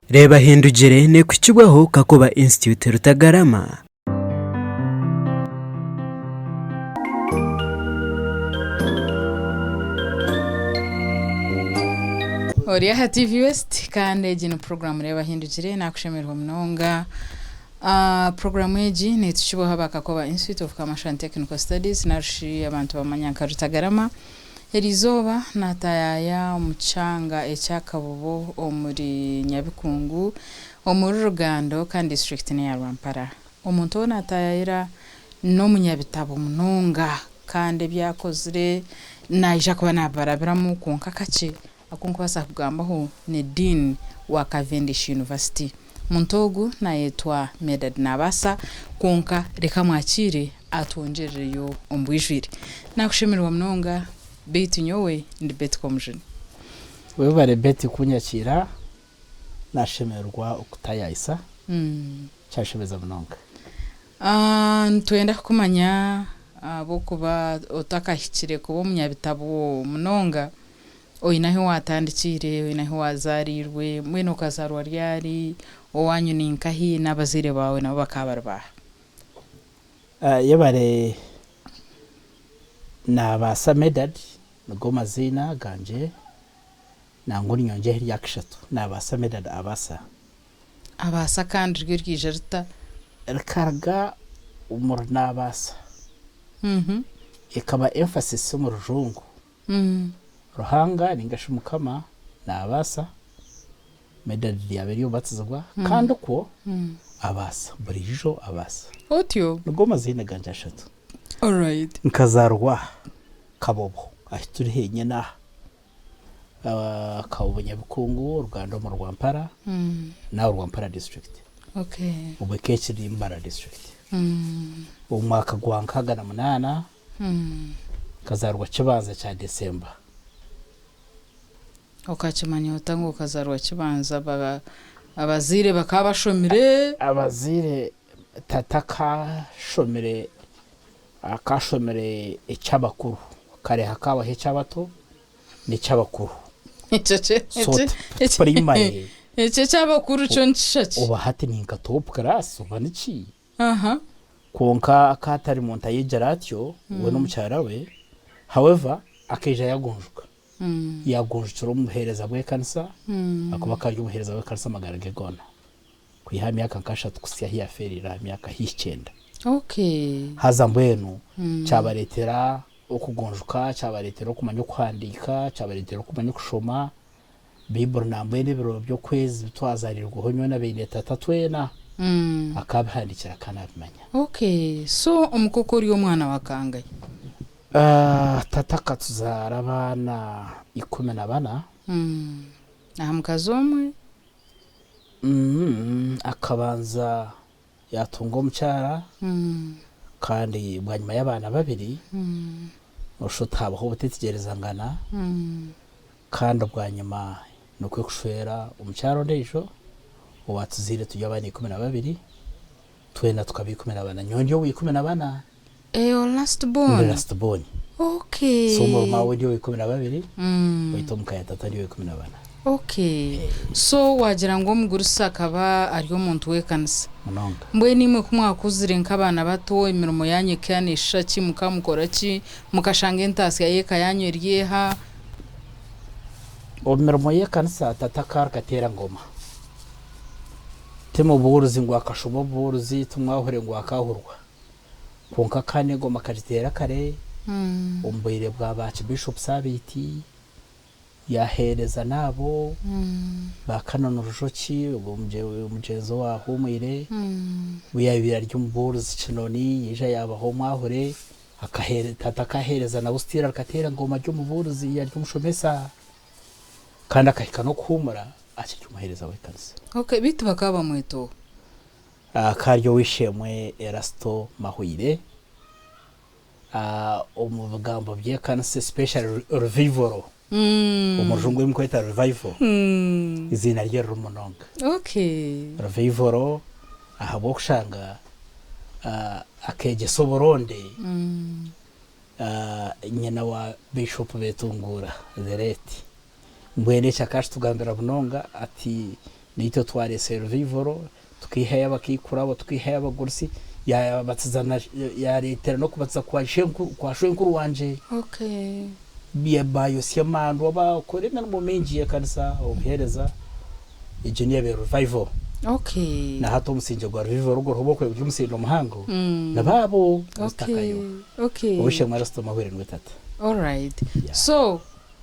Reeba Hindugire neekuhikibwaho Kakoba Institute Rutagarama. Ori aha TV West kandi egi ni puroguraamu Reeba Hindugire nakushemererwa munonga. Ah, puroguraamu egi neetukibwaho aba Kakoba Institute of Commercial and Technical Studies narishi abantu bamanya nka Rutagarama. Eriizooba naataayaaya omu kyanga ekya Kabobo omuri Nyabikungu omuri Rugando kandi disiturikiti n'eya Rwampara. Omuntu ou naataayaayira n'omunyabitabo munonga kandi ebi akozire naija kuba naabibarabiramu kwonka kakye aku ndikubaasa kugambaho ni Dean wa Cavendish University. Omuntu ogu naayetwa Medard Nabaasa kwonka reka mwakiire atwongyerereyo omu bwijwire. Naakushemererwa munonga beitu nyowe ndi Betty Komujuni. Webare Betty kunyakiira, nashemererwa okutayayisa, kyanshemeza munonga. Nitwenda kukumanya ahabw'okuba otakahikire kuba omunyabitabo munonga, oine ahu waatandikiire, oine ahu waazaariirwe, mbwenu okazaarwa ryari, owaanyu ni nkahi, n'abazaire baawe nabo bakaba bari baaha? Yebare Nabaasa Medard nigo maziina gangye nangwa ninyongyeho erya kashatu Nabaasa Medard Abasa. Abaasa kandi ryo ryaija rita? Rikaruga omuri Nabaasa ekaba emphasis omu rujungu. Ruhanga ninga shi Mukama nabaasa Medard ryaba eri obatizibwa kandi okwo abaasa buriijo abaasa. Otyo? Nigo maziina gangye ashatu. Alright. Nkazarwa Kabobo ahi turi henyine aha Kabobo Nyabikungu oruganda omu Rwampara now Rwampara district. Okay. Obwe ekaba ekiri Mbarara district. Omu mwaka gwa 68 nkazaarwa Kibanza kya December. Okakimanya ota ngu okazaarwa Kibanza? Abazaire bakaba bashomire? Abazaire, tata akashomire akashomire eky'abakuru kare hakabaho eky'abato n'eky'abakuru. So primary. Ekyo eky'abakuru kyo nikishusha ki? Oba hati ni nka top class oba niki? Kwonka akaba atari muntu ayegyire atyo we n'omukyara we, however akaija yagonjoka. Yagonjokera omu buheereza bw'ekanisa ahakuba akaba ari omuheereza w'ekanisa amagara ge goona kwiha aha myaka nka ashatu kuhitsya ahu yaafeereire aha myaka haihi kyenda. Haza mbwenu kyabareetera okugonjoka, kyabareetera okumanya okuhandiika, kyabareetera okumanya okushoma, Baiburi nambwenu ebiro by'okwezi bi twazarirweho nyowe na beine tata twena akabihandikira akaba nabimanya. Okay, so omu ka oku ori omwana wa kangahi? Tata akatuzaara abaana 14. Aha mukazi omwe? Akabanza Yaatunga omukyara kandi bwanyima y'abaana babiri noshusha oti haabaho obutetegyerezangana kandi bwanyima nikwo kushwera omukyara ondiijo owaatuzaire turi abaana 12 twena tukaba 14 nyowe ndi owa 14. Eeh ori last born? Ndi last born. Okay. So omuri maawe ndi owa 12 baitu omu ka ya tata ndi owa 14. Okay. So waagira ngu omugurusi akaba ari omuntu w'ekanisa. Munonga. Mbwenu imwe ku mwakuzire nk'abaana bato emirimo yaanyu ekaba neeshusha ki? Mukaba mukora ki? Mukashanga entaasya y'eka yaanyu eri eha? Omu mirimo y'ekanisa tata akaba ari kateera ngoma. Ti mubuurizi ngu akashoma obubuurizi, timwahure ngu akahurwa. Kwonka kandi engoma akagiteera kare omu bwire bwa ba Archbishop Sabiiti, yaaheereza n'abo ba Canon Rujoki, ogwo omugyenzi owaahuumwire, obu yaabaire ari omubuurizi Kinoni yaija yaabaho omwahure, tata akaheereza nawe still akateera engoma ari omubuurizi ari omushomesa kandi akahika n'okuhuumura akiri omuheereza w'ekanisa. Okay, beitu bakaba bamweta oha? Akaba ari ow'eishe-emwe Erasto Mahwire. Omu bigambo by'ekanisa especially revival, omu rujungu ei murikweta revival, eiziina rye ririmu munonga. Revival ahabw'okushanga akeegyesa oburonde nyina wa Bishop Betunguura the late. Mbwenu ekyo akakitugambira munonga ati. Naitwe twareetsire revival, tukaihayo abakaikuru abo, tukaihayo abagurusi, yaabatiza na yaareetera n'okubatiza kwa ishenkuru kwa shwenkuru wangye. Okay. Baayotsya emandwa, baakora emirimo mingi y'ekanisa, obuheereza. Egyo niyo yaabaire revival. Okay. Na hati omusingye gwa revival guriho ogw'okureeba guri omusingye muhango, Mm. nibaabo Okay. Takayo. Okay. Ow'eishe-emwe Erasito Mahwire niwe tata. Alright. Yeah. So,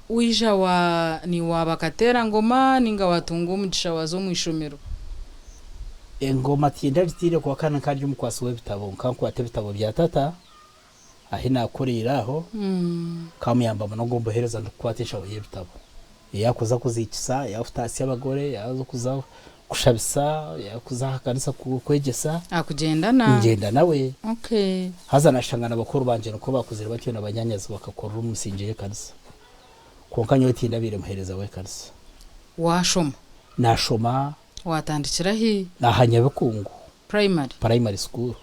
waija wa niiwe kateera ngoma ninga watunga omugisha waza omu ishomero? Engoma tindagitiire kwonka nka ndi omukwasi w'ebitabo, nka nkwata ebitabo bya tata ahi naakuriire aho, nkamuyamba munonga omu buheereza ndikukwata enshaho y'ebitabo. Yaakuza kuziikisa, yaakutaasya abagore, yaaza kuza kushabisa, yaakuza aha kanisa kwegyesa, Akugyenda na? Ngyenda nawe. Haza nashanga na bakuru bangye nikwo baakuzire batyo na banyaanyazi bakakurira omu misingye y'ekanisa. Kwonka nyowe tindabaire muheereza w'ekanisa. Waashoma? Naashoma. Waatandikira hi? Aha Nyabikungu. Primary? Primary school.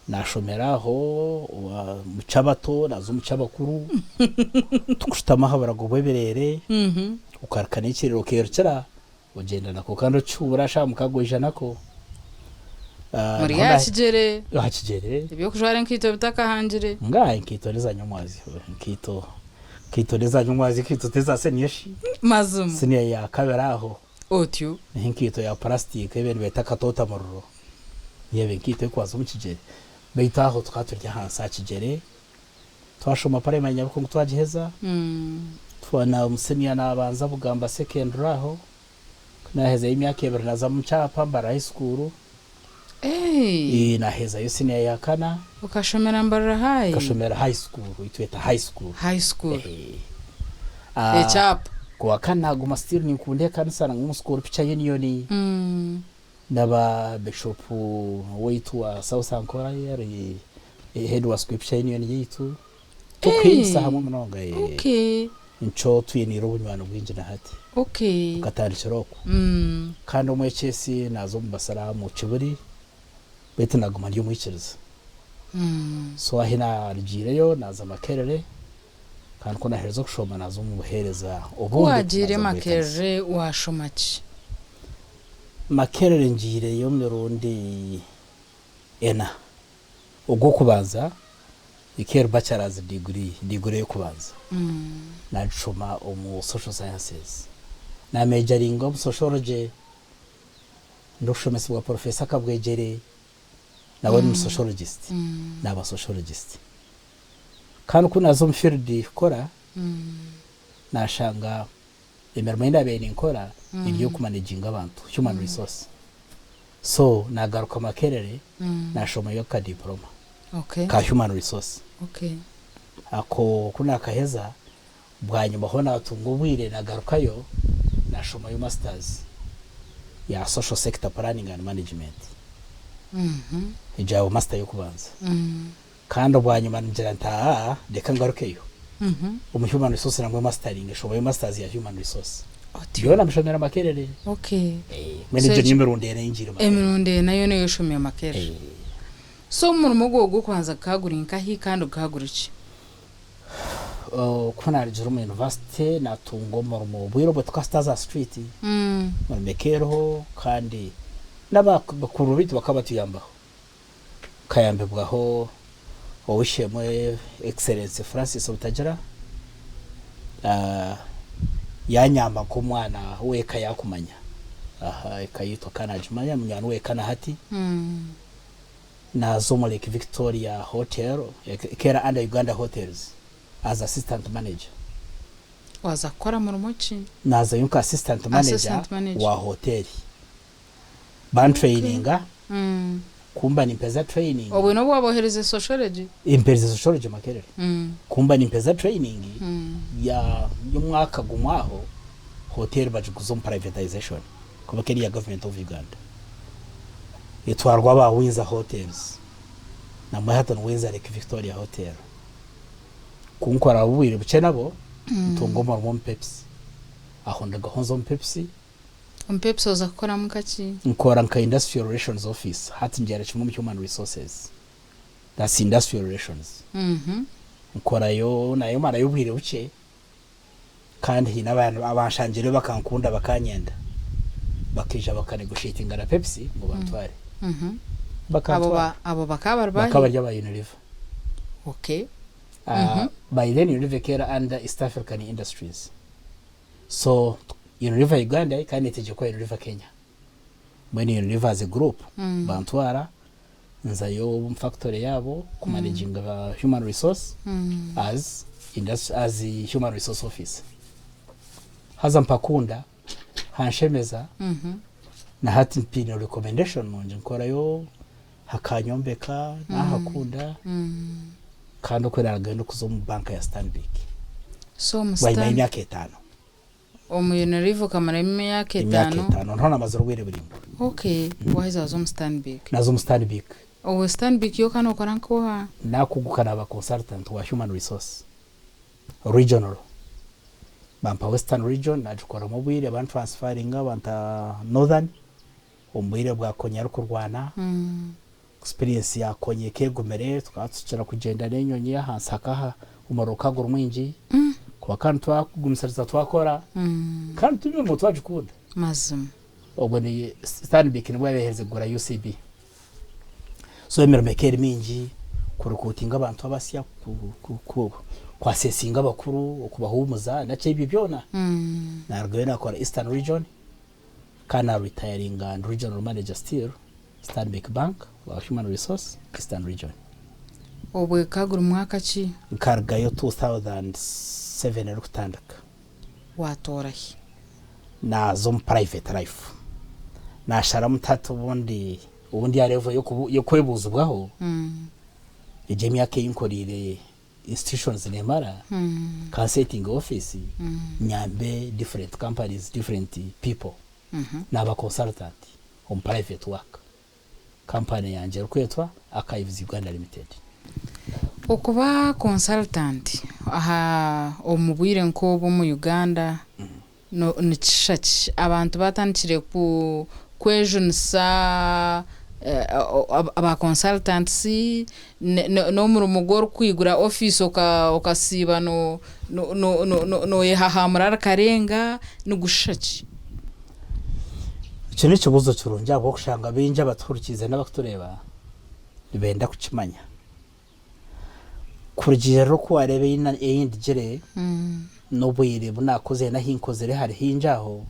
Naashomera aho omu ky'abato naaza omu ky'abakuru, tukushutama aha burago bw'ebireere, okaruka n'ekirere okeerukira, ogyenda nako kandi okihubura aha shaaha mukaaga oija nako. Muri aha kigyere? Aha kigyere. Eby'okujwara enkaito bitakahangire? Ngaaha enkaito n'eza nyomwazyo, enkaito enkaito n'eza nyomwazyo enkaito t'eza senior shi. Mazima. Senior ya kabiri aho. Otyo. Niho enkaito ya purasitiika ei nibeeta akatoota muriro, niyo eba enkaito erikwaza omu kigyere. Beitu aho tukaba turi ahansi aha kigyere, twashoma purayimari Nyabikungu twagiheza, twona omu siniya naabanza Bugamba sekendure aho, ku naahezayo emyaka ebiri naaza omu Kyapa Mbarara High School, naahezayo siniya ya kana. Okashomera Mbarara High? Nkashomera High School, ei tweta High School. High School. Ekyapa. Kuwaka naguma still ninkunda ekanisa nangwa omu school picture union naba bishop waitu wa south ankole ari head wa scripture union yaitu tukuhimbisa hamwe munonga nikyo twiniire obunywani bwingi na hati bukatandikira okwo kandi omwekyesi naza omu basiraamu kiburi beitu naguma ndi omwikiriza so ahi narugiireyo naza makerere. Kandi ku naaherize okushoma naaza omu buheereza Ku obundi waagiire naaza omu ekanisa. Makerere waashoma ki? Makerere ngiireyo emirundi ena. Ogw'okubanza ekaba eri bachelor's degree, diguri ey'okubanza. Naagishoma omu social sciences. Naamejaringa omu sociology ndikushomesibwa Professor Kabwegyere nawe ni musociologist, naaba sociologist. Kandi ku naaza omu field kukora, naashanga emirimo ei naabaire ninkora eri ey'okumanaginga abantu, human resource. So naagaruka Makerere naashomayo aka diploma ka human resource. Ako ku naakaheza, bwanyima ho naatunga obwire naagarukayo naashomayo masters ya social sector planning and management. Egyo yaaba master y'okubanza. Kandi bwanyima ningira nti aa reka ngarukeyo omu human resource nangwa mastering nshomeyo masters ya human resource. Otyo. Byona mbishomera Makerere. Mbwenu So egyo niyo egi mirundi ena ei ngiire Makerere. emirundi ena yoona ei oshomire Makerere. So omurimo gwawe gw'okubanza gukaba guri nkahi kandi gukaba guri ki? Ku naarugire omu university naatunga omurimo obwire obwo tukasita za street, emirimo ekaba eriho kandi n'abakuru baitu bakaba batuyambaho. Nkayambibwaho Ow'eishe-emwe Excellency Francis Obutagira, yaanyamba nk'omwana w'eka yaakumanya. Aha eka yaitu akaba naagimanya, munywani w'eka na hati. Naaza omu Lake Victoria Hotel, ekaba eri under Uganda Hotels, as assistant manager. Waaza kukora murimo ki? Naazayo nka assistant manager Assistant manager. wa hoteeri. Bantureyininga, ku mba nimpeza training. Obwe n'obu waaba oherize sociology? Mperize sociology Makerere. Ku mba nimpeza training ya y'omwaka gumwe aho, hotel bagiguza omu privatization kuba ekaba eri eya government of Uganda. Etwarwa aba Windsor Hotels namwe hati ni Windsor Lake Victoria Hotel. Ku nkora obwire bukye nabo, ntunga omurimo omu Pepsi. Aho ndugaho nza omu Pepsi. Omu Pepsi oza kukoramu nka ki? Nkora nka Industrial Relations Officer, hati ngyera kimwe omu Human Resources, that's Industrial Relations. Nkorayo nayo marayo obwire bukye kandi haine abantu abanshangireyo bakankunda bakanyenda. Bakaija bakanegotiatinga na Pepsi ngu bantware. Abo Bakantwara. ba abo bakaba bari Bakaba baahi? bari aba Unilever. Okay. By then Unilever ekaba eri under East African Industries. So Unilever Uganda ekaba netegyekwa Unilever Kenya. Mbwenu Unilever as a group bantwara nzayo omu factory yaabo ku managinga human resource as industry as human resource officer. Haza mpakunda hanshemeza na hati mpine recommendation nungi nkorayo hakanyombeka nahakunda kandi okwe naraga ndikuza omu banka ya Stanbic So omu bwanyima Stan y'emyaka etaano. omu Unilever okamaramu emyaka Emyaka etaano? etaano niho namazire obwire buraingwa. Okay, waheza waza omu Stanbic. Naza omu Stanbic. Obwe Stanbic yo ka nokora nk'oha? Nakuguka naba consultant wa human resource regional. Bampa Western region nagikoramu obwire bantransferringa banta Northern omu bwire bwa Kony arikurwana. Experience ya Kony ekaba egumire tukaba tukira kugyenda n'enyonyi ahansi hakaha omuriro gukaba guri mwingi kwonka nitwagumisiriza twakora kandi emirimo twagikunda. Mazima. Obwo ni Stanbic nibwo yabaire eherize kugura UCB. So emirimo ekaba eri mingi, ku recruitinga abantu abasya, ku assessinga abakuru, okubahuumuza naki ebyo byona. Narugayo nakora Eastern region kandi na retiringa ndi regional manager still Stanbic Bank wa human resource Eastern region. Obwe ka guri mwaka ki? Nkarugayo 2007 erikutandika. Watoora hi? Naaza omu private life. Naasharamu tihati obundi obu ndi aha level y'okwebuuzibwaho, egyo emyaka ei nkoreire institutions neemara, ka nsetinge office nyambe different companies, different people. Naaba consultant omu private work. Company yangye erikwetwa Archives Uganda Limited. Okuba consultant aha omu bwire nk'obu omu Uganda no nikishusha ki? Abantu batandikire ku kwejunisa aba consultants n'omurimo ogu orikwigura ofiisi okasiiba no no no noyehahamura rikarenga nigushusha ki? Eki n'ekibuuzo kirungi ahabw'okushanga baingi abatuhurikiize n'abarikutureeba nibenda kukimanya. Kurugiirira oku waareeba ei ndigire n'obwire bu naakozire n'ahu nkozire hari haingi aho,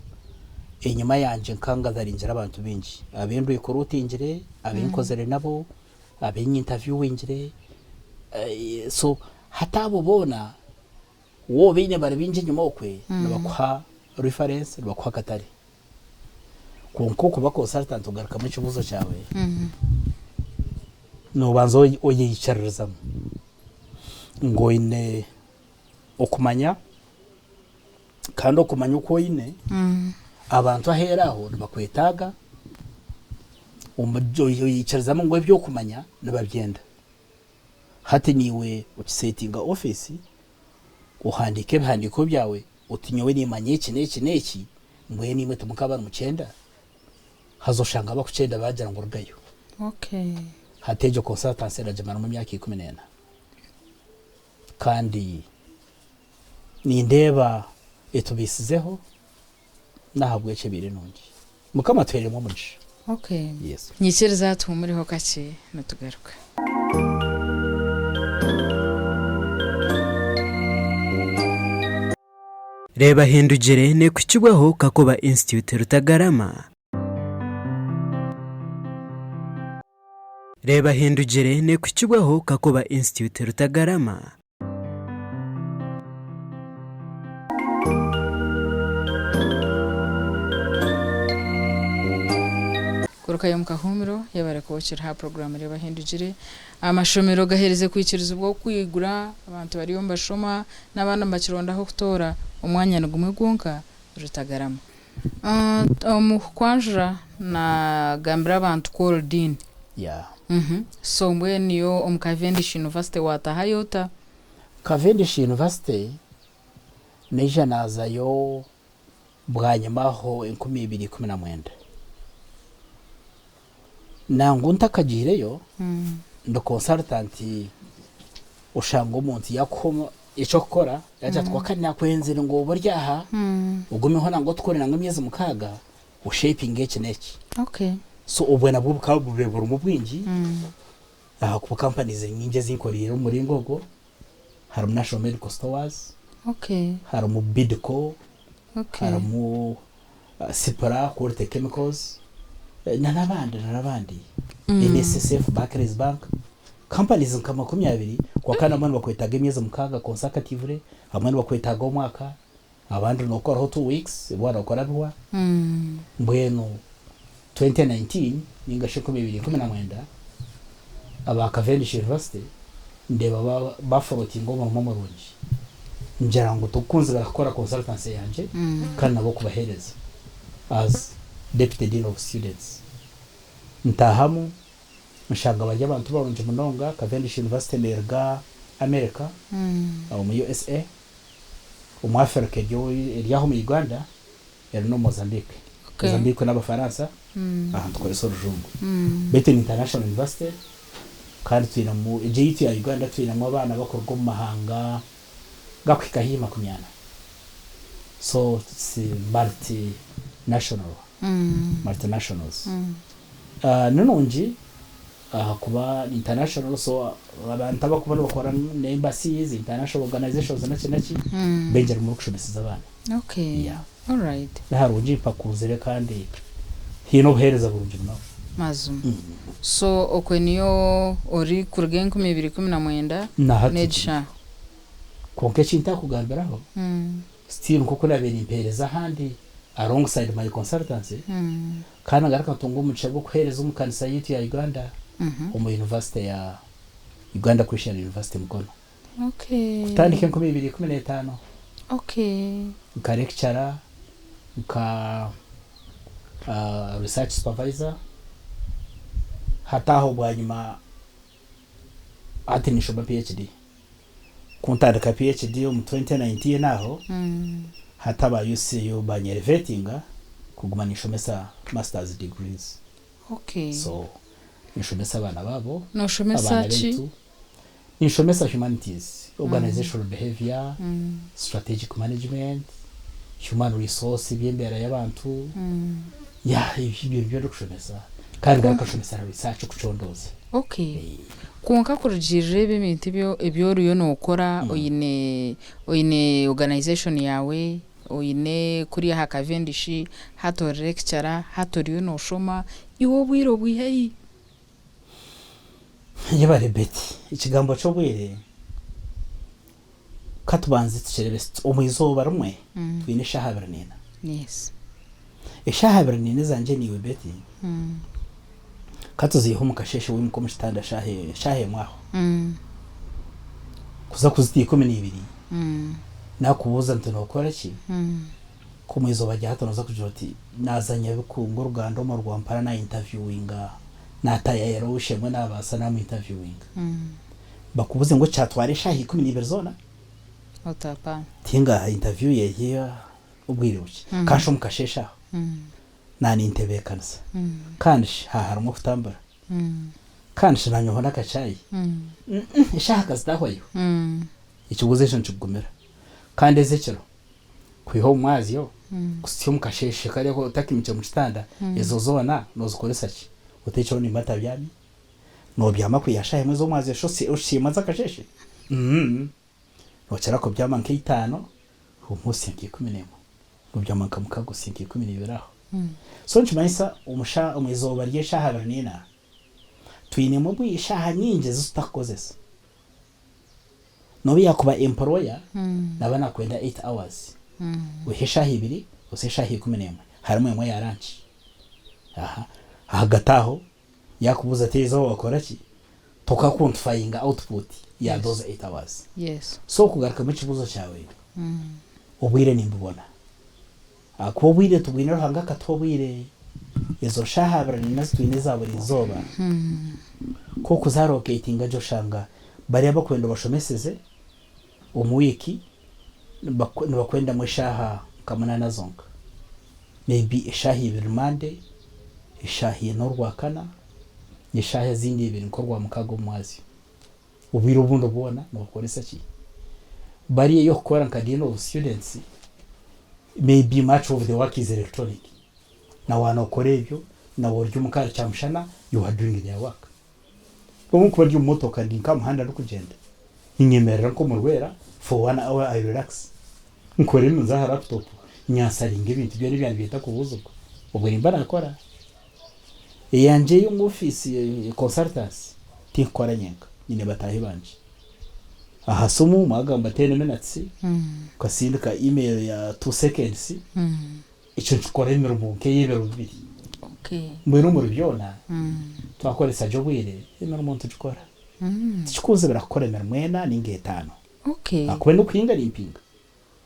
enyima yangye nkangazaringire abantu baingi. Abu ndikuruutingire, abu nkozire nabo, abu nyintaviwingire, so hati abo boona Waaba obaine bari baingi enyima okwe, nibakuha reference, nibakuha akatare. Kwonka okuba consultant kugarukamu ekibuuzo kyawe, noobanza oyeikiririzamu ngu oine okumanya kandi okumanya oku oine, abantu aheeru aho nibakwetaaga, oyeikirizamu ngu ebi orikumanya nibabyenda. Hati niiwe okisetinga ofiisi, ohandiike ebihandiiko byawe oti nyowe nimanya eki n'eki n'eki, mbwenu imwe timukaba nimukyenda? Haza oshanga abakukyenda baagira ngu rugayo. Hati egyo consultancy nagimaramu emyaka 14 kandi nindeeba etubaisizeho n'ahabw'ekyo ebaire nungi. Mukama atuheeremu omugisha. Okay. Yes. Nyikiriza tuhumureho kakye nitugaruka. Reeba Hindugire neekuhikibwaho Kakoba Institute Rutagarama. Reeba Hindugire neekuhikibwaho Kakoba Institute Rutagarama. Kurukayo omu kahuumiro, yebare kuba okiri aha puroguraamu Reeba Hindugire. Amashomero gaherize kwikirizibwa okwigura, abantu bariyo nibashoma n'abandi nibakironda ah'okutoora, omwanya ni gumwe gwonka, Rutagarama. Omu kukwanjura nagambira abantu ku ori Dean. Yeah. So mbwenu yo omu Cavendish University watahayo ota? Cavendish University naija nazayo bwanyima aho 2019. Nangwa ntakagiireyo, ndi consultant oshanga omuntu yakuha eky'okukora yaagira ati kwonka nakwenzire ngu obe ori aha ogumeho nangwa otukore nangwa emyezi mukaaga. oshapinge eki n'eki. Okay. So obwe nabwo bukaba bube burimu bwingi ahakuba companies nyingi ezinkoreire omu muringo ogwo harimu National Medical Stores, Okay. harimu Bidco, Okay. harimu Cipla, Quality Chemicals na n'abandi na n'abandi NSSF, Barclays Bank, companies nka 20 kwonka nabwo nibakwetaaga emyezi 6 consecutively, abamwe nibakwetaaga omwaka, abandi nokoraho 2 weeks waaba nokora bihwa. Mbwenu 2019 ninga shi 2019 aba Cavendish University ndeeba ba bafloatinga omurimo murungi ngira ngu tukunzire kukora consultancy yangye kandi nabo kubaheereza as deputy dean of students. Ntaahamu nshanga bari abantu barungi munonga. Cavendish University neeruga America, omu USA, omu Africa eri aho omu Uganda, eri n'omu Mozambique. Mozambique n'Abafaransa, aha nitukoresa Orujungu. Beitu ni international university kandi twinemu egyo eyaitu ya Uganda twinemu abaana bakuruga omu mahanga gakuhika haihi 40. So it's multinational, multinationals. Ni nungi ahakuba ni international, so abantu abakuba nibakora na embassies, international organizations naki naki baingi murikushomeseza abaana. Yeah. Ni harungi mpakunzire kandi haine obuheereza burungi munonga. Mazima. So okwe niyo ori kuruga 2019 Na hati n'egisha. Kwonka eki ntakugambiraho, still nk'oku nabaire nimpeereza ahandi alongside my consultancy, kandi ngaruka ntunga omugisha gw'okuheereza omu kanisa yaitu ya Uganda, omu university ya Uganda Christian University Mukono. Kutandika 2015 nka lecturer, nka research supervisor, hati aho bwanyima hati ninshoma PhD. Kuntandika PhD omu 2019 aho, hati aba UCU banyelevatinga kuguma ninshomesa masters degrees. So ninshomesa abaana baabo. Noshomesa Abaana ki? baitu. Ninshomesa humanities, organizational behavior, strategic management, human resource, eby'embeera y'abantu. Ya, ebyo nibyo ndikushomesa kandi ngaruka nshomesa na research, okucondooza. Kwonka kurugiirira ebi ebintu ebi oriyo nookora, oine organization yaawe, oine kuriya aha Cavendish, hati ori lecturer, hati oriyo nooshoma, iwe obwire obwiha hi? Yebare Betty, ekigambo ky'obwire katubanze tukirebe omu izooba rimwe twine eshaaha 24. Eshaaha 24 ezangye niiwe Betty, katuziihe omu kasheeshe wimuka omu kitanda shaaha 1 aho kuza kuzita 12, nakubuuza nti nookora ki? Ku omu izooba rya hati nooza kugira oti naaza Nyabikungu oruganda omu Rwampara na interviewinga naatayayira ow'eishe-emwe naabaasa naamu interviewinga. Bakubuuze ngu kyatwara eshaaha 12 zoona? Otapa. Tinga interview ye obwire bukye. Kansha omu kasheeshe aho naanintebeekanisa. Kandi shi harimu okutambura. Kandi shi naanywaho n'akachai. Eshaaha kazitahwayo. Ekibuuzo ekyo nikikugumira. Kandi ez'ekiro kwiha omu mwazyo kuhitsya omu kasheeshe kariya otakimukire omu kitanda, ezo zoona noozikoresa ki? Oteekyeho nimba ntabyami, noobyama kwiha shaaha 1 z'omwazyo oshiima z'akasheeshe? Nookira kubyama nka 5 obumwe osya nka 11. Nobyama nka 6 osya nka 12 aho. So nikimanyisa omu izooba ry'eshaaha 24 twinemu eshaaha nyingi ezi tutakukozesa. N'obu yaakuba employer naaba naakwenda 8 hours, oihe eshaaha 2 ose eshaaha 11, harimu emwe ya lunch. Aha ahagati aho yaakubuuza ati eizooba wakora ki? Tokaquantifyinga output ya those 8 hours. So kugarukamu ekibuuzo kyawe, obwire nimbubona. Ahakuba obwire tubwine, Ruhanga akatuha obwire, ezo shaaha 24 ezi twine eza buri izooba, ku okuzallocatinga gye oshanga bariya abakwenda obashomeseze omu wiiki nibakwendamu eshaaha nka 8 zonka. Maybe eshaaha 2 Monday, eshaaha 4 Orwakana, n'eshaaha ezindi 2 nk'Orwamukaaga omu mwazyo. Obwire obundi bwona noobukoresa ki? Bariya ey'okukora nka dean of students, maybe much of the work is electronic. Na waaba nookora ebyo, na waaba ori omuka ahari kyamushana, you are doing their work. Obu nkuba ndi omu motoka ndi nk'aha muhanda ndikugyenda, ninyemerera nk'omurwera for one hour I relax. Nkore nza aha laptop nyansaringe ebintu byona ebyaba nibyenda kubuuzibwa. Obwo nimba naakora. Eyangye ey'omu ofiisi consultancy tinkukora nyenka, nyine bataahi bangye. Aha simu mwagamba ten minutes, okasindika email ya 2 seconds, ekyo nikikora emirimo nk'ey'ebiro bibiri. Mbwenu omuri byona, twakoresa gye obwire, emirimo nitugikora. Tikikunzibira kukora emirimo ena ninga etaano. Ahakuba n'okuhinga nimpinga.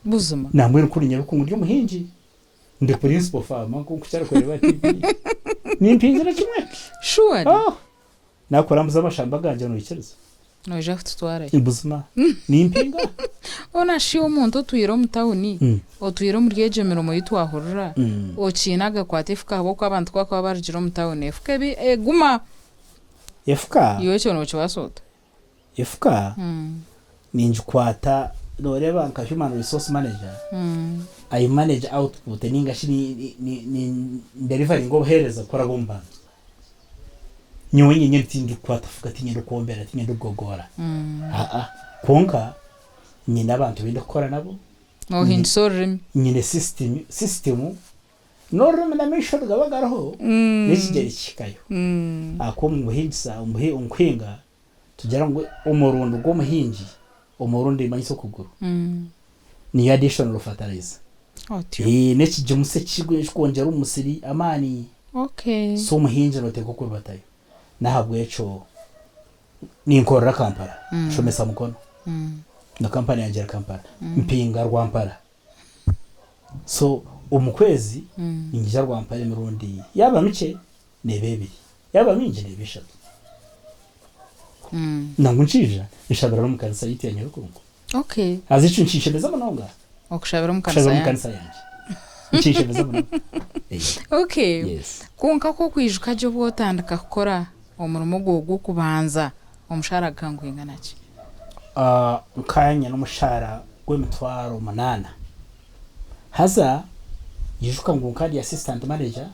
Buzima. Nambwenu kuri nyabikungu ndi omuhingi, ndi principal farmer nk'oku kyarikureeba TV. Nimpingira kimwe. Surely. Oh! Nakurambuza amashamba gangye noikiriza? Noija kututwarayo. Buzima nimpinga. Hoona shi omuntu otwire omu tawuni, otwire omuri egyo mirimo ei twahurira, okiine agakwata efuka ahabw'okuba abantu ku bakuba barugire omu tawuni efuka eba eguma. Efuka? Iwe ekyo nookibaasa ota? Efuka ningikwata noreeba nka human resource manager, I manage output ninga shi ni deliveringa obuheereza kuraba omu bantu. Nyowe nyenyini tindikukwata fuka, tinyenda kwombera, tinyenda kugogoora, aa kwonka nyine abantu abu ndikukora nabo. Nohindisa orurimi. Nyine system, system n'orurimi n'amaisho nigaba gariho n'ekigyere kihikayo. Ahakuba omu buhingisa, omu kuhinga Tugira ngu omurundi gw'omuhingi, omurundi nimanyisa okuguru, niyo additional fertilizer. Otyo. Eeh, n'ekigimusa ekikwongyera omu musiri amaani. Okay. So omuhingi noteekwa okurubatayo. N'ahabw'ekyo ninkorera Kampala, nshomesa Mukono, na kampani yangye eri Kampala, mpinga Rwampara. So omu kwezi niinyija Rwampara emirundi yaaba mikye neeba ebiri, yaaba mingi neeba eshatu. Nangwa nkiija nshabira n'omu kanisa yaitu ya Nyarukungu. Okay. Haza ekyo nikinshemeza munonga. Okushabira omu kanisa Kushabira omu yanyu. kanisa yangye. Nikinshemeza munonga. Eh. Okay. Yes. Kwonka ku okwijuka gye obu otandika kukora omurimo gwawe gw'okubanza, omushaara gukaba nigwingana ki? Ah, nkaba nyine omushaara gw'emitwaro munaana. Haza nyijuka ngu nkaba ndi assistant manager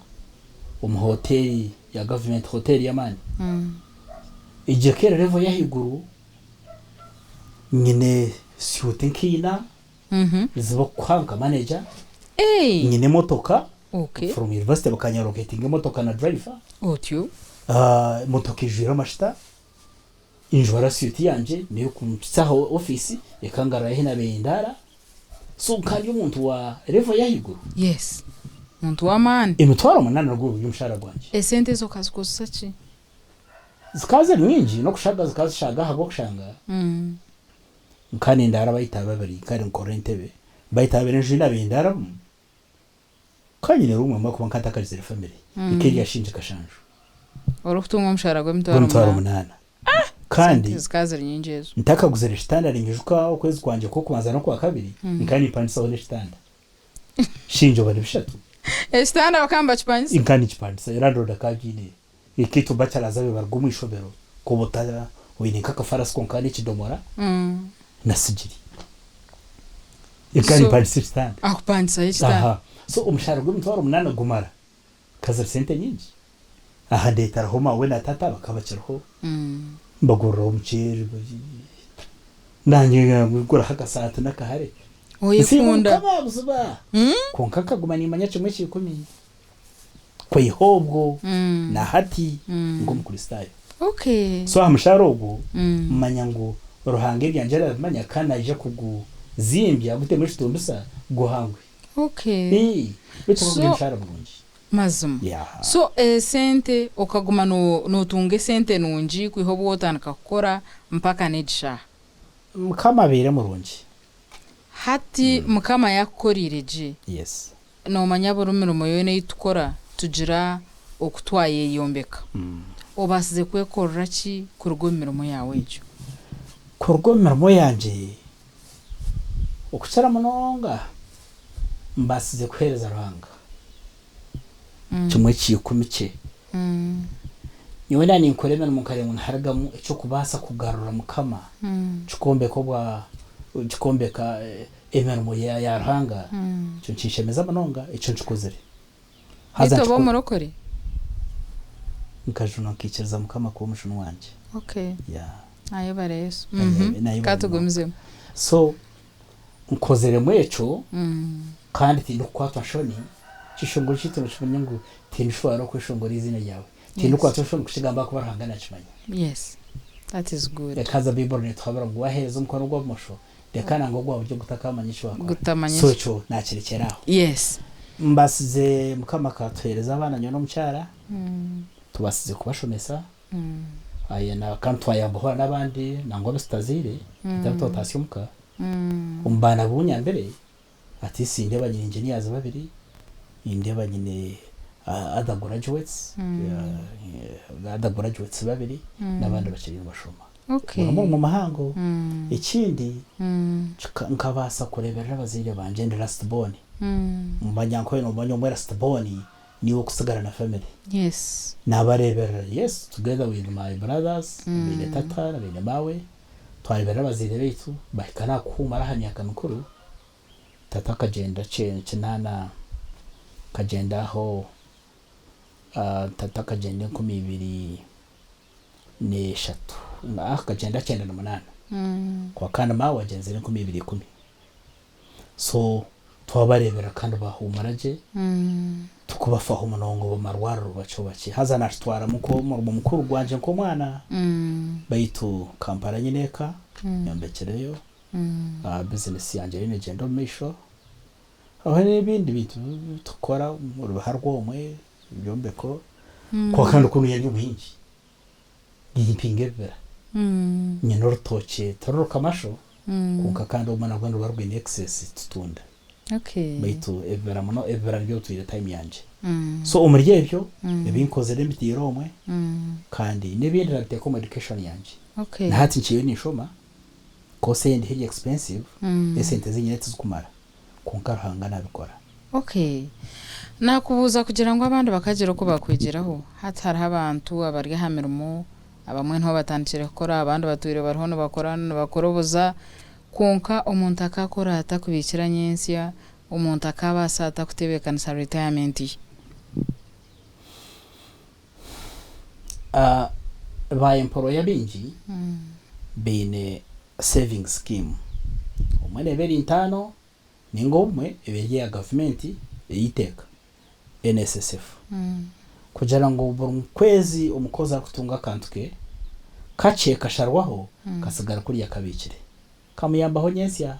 omu hoteeri ya gavumenti, hoteeri y'amaani. Egyo eka eri level y'ahaiguru, nyine suit nk'eina ez'okuha nka manager, nyine emotoka from university bakanyallocatinga emotoka na driver, emotoka eijwire amashuta, Njwara suit yangye n'ey'okumpitsya aha ofiisi ekangarura ahu naabaire ndaara. So nka ndi omuntu wa level y'ahaiguru. Yes. Muntu w'amaani. Emitwaro munaana nigwo guri omushaara gwangye. Esente ezo okazikozesa ki? Zikaba ziri nyingi n'okushaaga zikaba zishaaga ahabw'okushanga nka nindaara bayita babiri nka ninkorera entebe bayita babiri enju ei naabaire ndaaramu Ka nyine room emwe ahakuba nka ntakagizire family eka eri ashingi kashanju. Orikutunga omushaara gw'emitwaro Gw'emitwaro munaana. munaana. Kandi Sente zikaba ziri nyingi ezo. ntakaguzire kitanda ninyijuka okwezi kwangye kw'okubanza n'okwakabiri nkaba nimpangisaho n'ekitanda. Shingi oba ni bishatu. Ekitanda bakaba nibakipangisa? Nkaba ninkipangisa landlord akaba agiine. Ekeitu bachelors abe baruga omu ishomero koba ota oine nk'akafarasi kwonka n'ekidomora na sigiri. Eka So, nimpangisa ekitanda. akupangisayo ekitanda. Aha. So omushaara gw'emitwaro munaana gumara. Kaziri sente nyingi. Aha ndeeteraho maawe na tata bakaba bakiriho. Mbaguriraho omuceeri. Naanye nguraho akasaati n'akahare. Nsiima Oyekunda. Mukama buzima. Kwonka nkaguma niimanya kimwe ky'ikumi. Kwiha obwo na hati nk'Omukristaayo. Okay. So aha mushaara ogwo manya ngu Ruhanga ebyangye arabimanya kandi naija kuguzimbya agutemu ekitumbisa guhangwe. Okay. Ii, beitu So guri omushaara murungi. mazima. Yeah. So esente okaguma no notunga esente nungi kwiha obu wotandika kukora mpaka n'egi shaaha? Mukama abeire murungi. Hati Mukama yakukorire gye. Yes. Noomanya buri mirimo yoona ei tukora tugira oku twayeyombeka. Obaasize kwekorera ki kuruga omu mirimo yaawe egyo? Kuruga omu mirimo yangye, okukira munonga mbaasize kuheereza Ruhanga kimwe kya ikumi kye. Nyowe naaba ninkora emirimo nkareeba ngu niharugamu eky'okubaasa kugarura Mukama kikombeka obwa kikombeka emirimo ya Ruhanga, ekyo nikinshemeza munonga, ekyo nkikozire. Haza Beitu oba nkiko omurokore? Nkajunwa nkaikiriza Mukama kuba omujuni wangye. Okay. Yeah. Ayebare Yesu. Naye- nayebare Ka tugumizemu. So nkoziremu ekyo kandi tindikukwatwa nshoni, ekishongoro kyaitu nokimanya ngu tindishwara okweshongora eiziina ryawe. Tindikukwatwa nshoni kukigamba ahakuba Ruhanga nakimanya. Yes. That is good. Reka haza Baiburi netuhabura ngu waheereza omukono gwa bumosho, reka nangwa ogwa buryo gutakamanya eki wakora. Gutamanya So eki. ekyo nakirekyera aho. Yes. Mbasize Mukama akatuheereza abaana nyowe n'omukyara, tubasize kubashomesa, aye na kandi twayambaho n'abandi nangwa abu tutazaire, beitu abu twataasya omuka. Omu baana abu nyambire, at least nindeeba nyine engineers babiri, nindeeba nyine other graduates, other graduates babiri n'abandi bakiri nibashoma. Okay. Guri omurimo muhango. Ekindi, nkabaasa kureeberera abazaire bangye ndi last born. Omu banyankore noomanya omwe last born niiwe orikusigara na family. Yes. Naabareeberera, yes, together with my brothers, baine tata na baine maawe, twareeberera abazaire baitu bahika n'aha kuhuumura aha myaka mikuru. Tata akagyenda kinaana, akagyenda aho, tata akagyenda 2003, akagyenda 98, kwonka kandi maawe agyenzire 2010. So twabareebera kandi bahuumura gye, tukubafaho munonga omu marwariro bakye bakye. Haza naakitwaramu nk'omurimo mukuru gwangye nk'omwana, baitu Kampala nyine eka, nyombekireyo, bizinesi yangye eriyo neegyenda omu maisho, hariho n'ebindi bintu ebi turikukora, orubaha rwomwe, ebyombeko, kwonka ndi kunuya eby'obuhingi, nimpinga ebibira, nyine orutookye tiruri kamasho kwonka kandi obumwe nabwo niruba rwine excess tutunda, beitu ebibira muno ebibira nibyo bitwire time yangye. So omuri ebyo ebi nkozire mbiteire omwe kandi n'ebindi nabiteeka omu education yangye. Na hati nkiriyo ninshoma, course ei ndiho eri expensive, esente ezi nyine tizikumara kwonka Ruhanga nabikora. Okay. Nakubuuza kugira ngu abandi bakagira oku bakwegyeraho. Hati hariho abantu abari aha mirimo, abamwe niho batandikire kukora, abandi batwire bariho nibakora nibakoroboza, kwonka omuntu akakora ata kubiikira nyentsya, omuntu akabaasa ata kutebeekanisa retirement ye? Ba employer baingi baine saving scheme, obumwe neeba eri ntaano ninga obumwe eba eri eya gavumenti ey'eiteeka NSSF kugira ngu buri kwezi omukozi arikutunga akantu ke kakye kasharwaho kasigara kuriya kabiikire kamuyambaho nyentsya.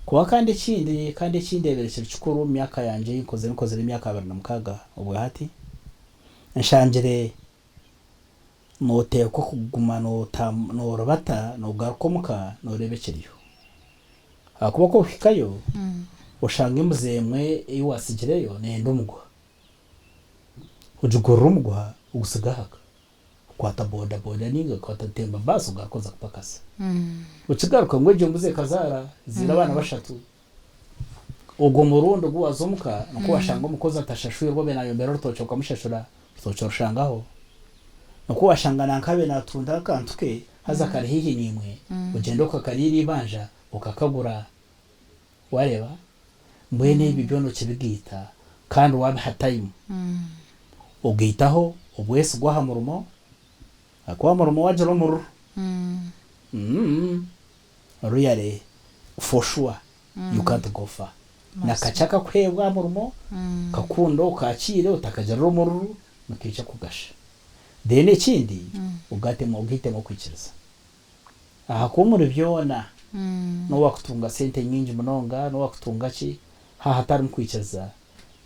Kwonka kandi ekindi kandi eki ndeebire kiri kikuru omu myaka yangye ei nkozire nkozire emyaka 26 obwahati nshangire Nooteekwa kuguma noorubata noogaruka omuka nooreeba ekiriyo. Ahakuba ku orikuhikayo oshanga embuzi emwe ei waatsigireyo neeyenda omuguha. Ogigurira omuguha ogutsiga aha ka. Okwata bodaboda nainga okwata temba baasi ogaruka oza kupakasa. Okigaruka ngu egyo mbuzi ekazaara, ezaire abaana bashatu. Ogwo murundi ogu waaza omuka nikwo washanga omukozi atashashwirwe obe naayombera orutookye okamushashura, orutookye orushangaho. Nikwo washanga nanka abe naatunda akantu ke haza kari haihi naimwe, ogyende okakariira eibanja okakagura. Waareeba? Mbwenu ebyo byona okibigaita kandi waabiha time. Ogaitaho obwesigwa aha murimo, ahakuba aha murimo waagira omururu, Really for sure you can't go far. Na kakye akakuheebwa aha murimo, kakunde okakiire otakagirira omururu nikaija kukugasha. Then ekindi ogatemu ogaitemu okwikiriza. Ahakuba omuri byona n'obu wakutunga sente nyingi munonga, n'obu wakutunga ki, haaba hatarimu kwikiriza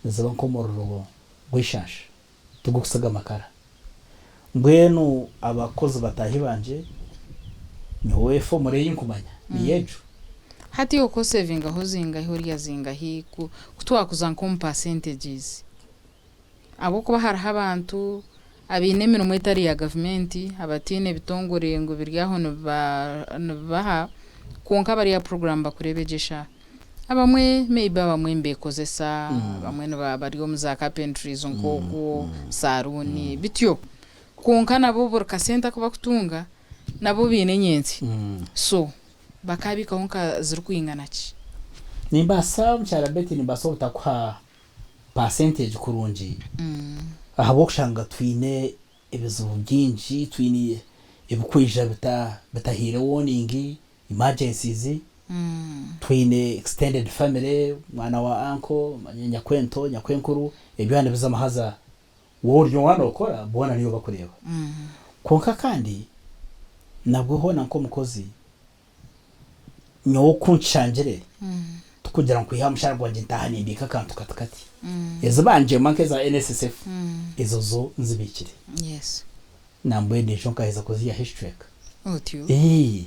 niziba nk'omuriro gw'eishansha tigukutsiga amakara. Mbwenu abakozi bataahi bangye, nyowe formula ei nkumanya niyo egyo. Hati iwe ku osevingaho zingahi orya zingahi ku twakuza nk'omu percentages? Ahabw'okuba hariho abantu abaine emirimo etari ya gavumenti, abataine bitongore ngu biri aho nibibaha, kwonka bari aha puroguraamu bakureeba egyo eshaaha. Abamwe maybe abamwe nibekozesa, abamwe bari omu za carpentries nk'okwo, saruuni bityo. Kwonka nabo buri kasente aku bakutunga nabo baine enyentsya. So bakaabikaho nka zirikwingana ki? Nimbaasa mukyara Betty nimbaasa obutakuha. Percentage kurungi ahabw'okushanga twine ebizibu bingi, twine ebikwija bitahaire warning, emergencies, twine extended family, omwana wa uncle, nyakwento, nyakwenkuru, ebyo nibizamu haza waaba ori waaba nookora boona niiwe barikureeba. Kwonka kandi nabwo hoona nk'omukozi, nyowe oku nkishangire, tikugira ngu kwiha aha mushaara gwangye ntaaha nimbiika akantu kati kati. Ezi bangyema nk'eza NSSF, ezo zo nzibiikire. Nambwenu ejo nkaheza kuziihaho ekicweka. Otyo. Eeh,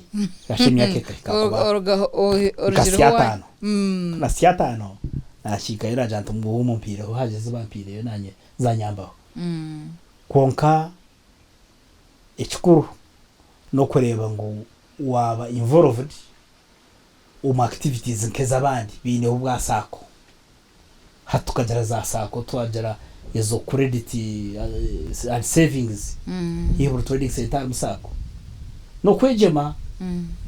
kasha emyaka ekahika kuba Orugaho nka orugireho wa syataano. Na syataano naakiikayo naagira nti ngu mumpiireho haza ezi bampiireyo naanye zanyambaho. Kwonka ekikuru n'okureeba ngu waaba involved omu activities nk'ez'abandi baineho obwa sacco. Hati tukagira za sacco twagira ezo credit and savings haihi buri trading centre harimu sacco. N'okwegyema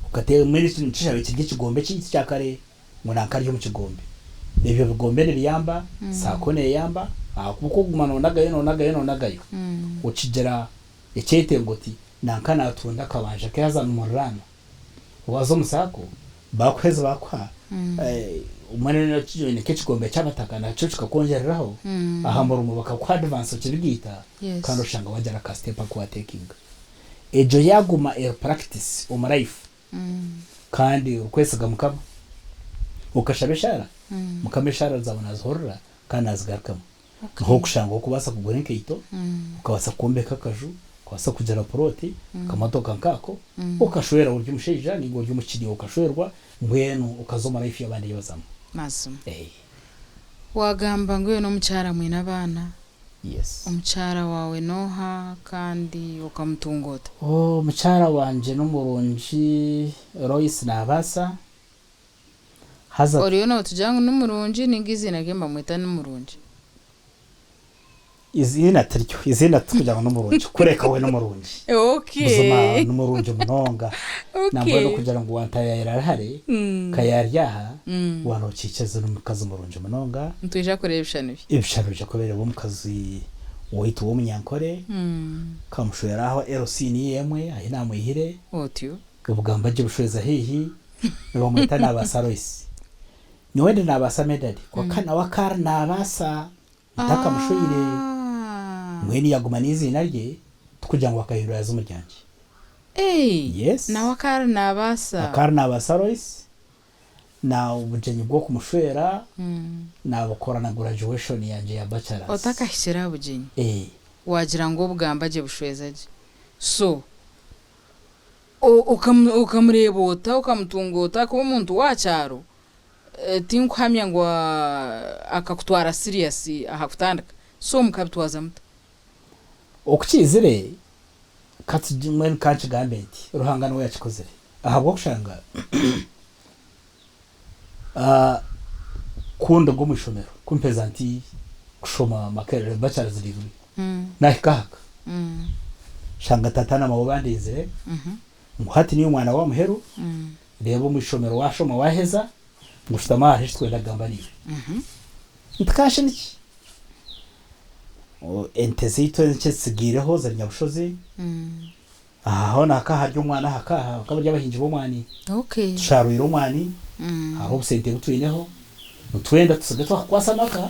okateera mbwenu eki nikyo kyabaire kiri ekigombe kyaitu kya kare ngu nanka ari omu kigombe. Ebyo bigombe nibiyamba, sacco neyamba ahakuba ku okuguma nonagayo nonagayo nonagayo okigira ekyetengo oti nanka natunda akabanja ke haza nimuriraana. Waaza omu sacco bakuha ezi bakuha mbwenu nk'ekigombe ky'abataka nakyo kikakwongyereraho aha murimo bakakuha advance okibigaita kandi oshanga wagira aka step aku watekinga. Egyo yaaguma eri practice omu life kandi orikwesiga Mukama okashaba eshaara, Mukama eshaara zaawe naazihurira kandi naazigarukamu. Niho orikushanga orikubaasa kugura enkaito, okabaasa kwombeka akaju, okabaasa kugira puroti, akamotoka nk'ako, okashwera ori omushaija nainga ori omukiri okashwerwa, mbwenu okaza omu life y'abandi ei bazamu. Mazima. Wagamba ngu iwe n'omukyara mwine abaana. Yes. Omukyara waawe n'oha kandi okamutunga ota? Omukyara wangye n'omurungi Lois Nabaasa. Haza. Oriyo nootugira ngu ni murungi nainga eiziina rye nibamweta ni murungi? Eiziina tiryo, eiziina tikugira ngu ni murungi kureka we ni murungi. Buzima ni murungi munonga. Nambwenu okugira ngu wantayayira ari hare nka yaari aha, waanokiikiriza n'omukazi murungi munonga. Nitwija kureeba ebishushani bye. Ebishushani noija kubireeba omukazi waitu w'omunyankore, nkamushwera aho LC niyo emwe ahi naamwihire. Otyo. Obugamba gye bushweza haihi nibamweta Nabaasa Lois. Nyowe ndi Nabaasa Medard kwonka nawe akaba ari Nabaasa ntakamushweire. Mbwenu yaguma n'eiziina rye tikugira ngu akahindura yaaza omu ryangye. Yes. Nawe akaba ari Nabaasa. Akaba ari Nabaasa Lois na obugyenyi bw'okumushwera nabukora na graduation yangye ya bachelors. Otakahikire aha bugyenyi wagira ngu obugamba gye bushweza gye so Okamureeba ota, okamutunga ota ahakuba omuntu w'aha kyaro tinkuhamya ngu akakutwara serious aha kutandika so mukabitwaza muta? Okukiizire mbwenu ka nkigambe nti Ruhanga niwe yakikozire ahabw'okushanga ku nduga omu ishomero ku mpeza nti kushoma Makerere bachelor's degree nahika ahaka nshanga tata na maawe bandinzire ngu hati niiwe mwana w'aha muheru reeba omu ishomero waashoma waaheza ngu shutama aha hariho eki turikwenda kugamba naiwe. Nti kashi niki? Ente zaitu enkye zitsigaireho ziri Nyabushozi. Aha hoona hakaba hari omwani aha ka aha bakaba bari abahingi b'omwani. Tusharwire omwani, hariho obusente obu twineho, nitwenda tutsige twakukwasa amaka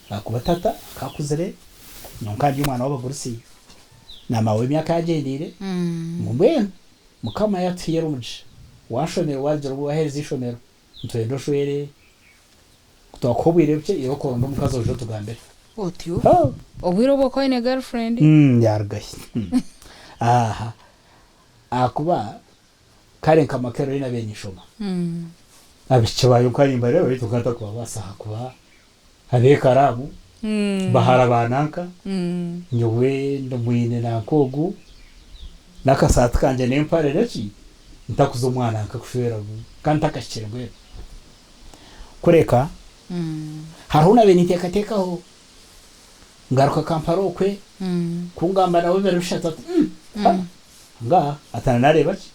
ahakuba tata akaba akuzire, nyowe nkaba ndi omwana w'abagurusi na maawe emyaka yagyendeire ngu mbwenu Mukama yatuhaire omugisha, washomire wagira obu waheereza eishomero, nitwenda oshwere, ku twakuha obwire bukye iwe okoronda omukazi oije otugambire. Otyo? Obwire obu okaba oine girlfriend? Yarugahi. Aha. Ahakuba kare nka Makerere nabaire ninshoma. Abaishiki baayo nkaba nimbareeba beitu nkaba ntarikubabaasa ahakuba ab'ekaraamu bahara ba nanka, nyowe ndi mwine nanka ogu, n'akasaati kangye n'empare n'eki, ntakuza omu nanka kushwera nkaba ntakahikire mbwenu. Kureka hariho ou naabaire ninteekateekaho, ngaruka Kampala okwe, ku ngamba nawe ebiro bishatu ati ha, ngaaha, ati na naareeba ki?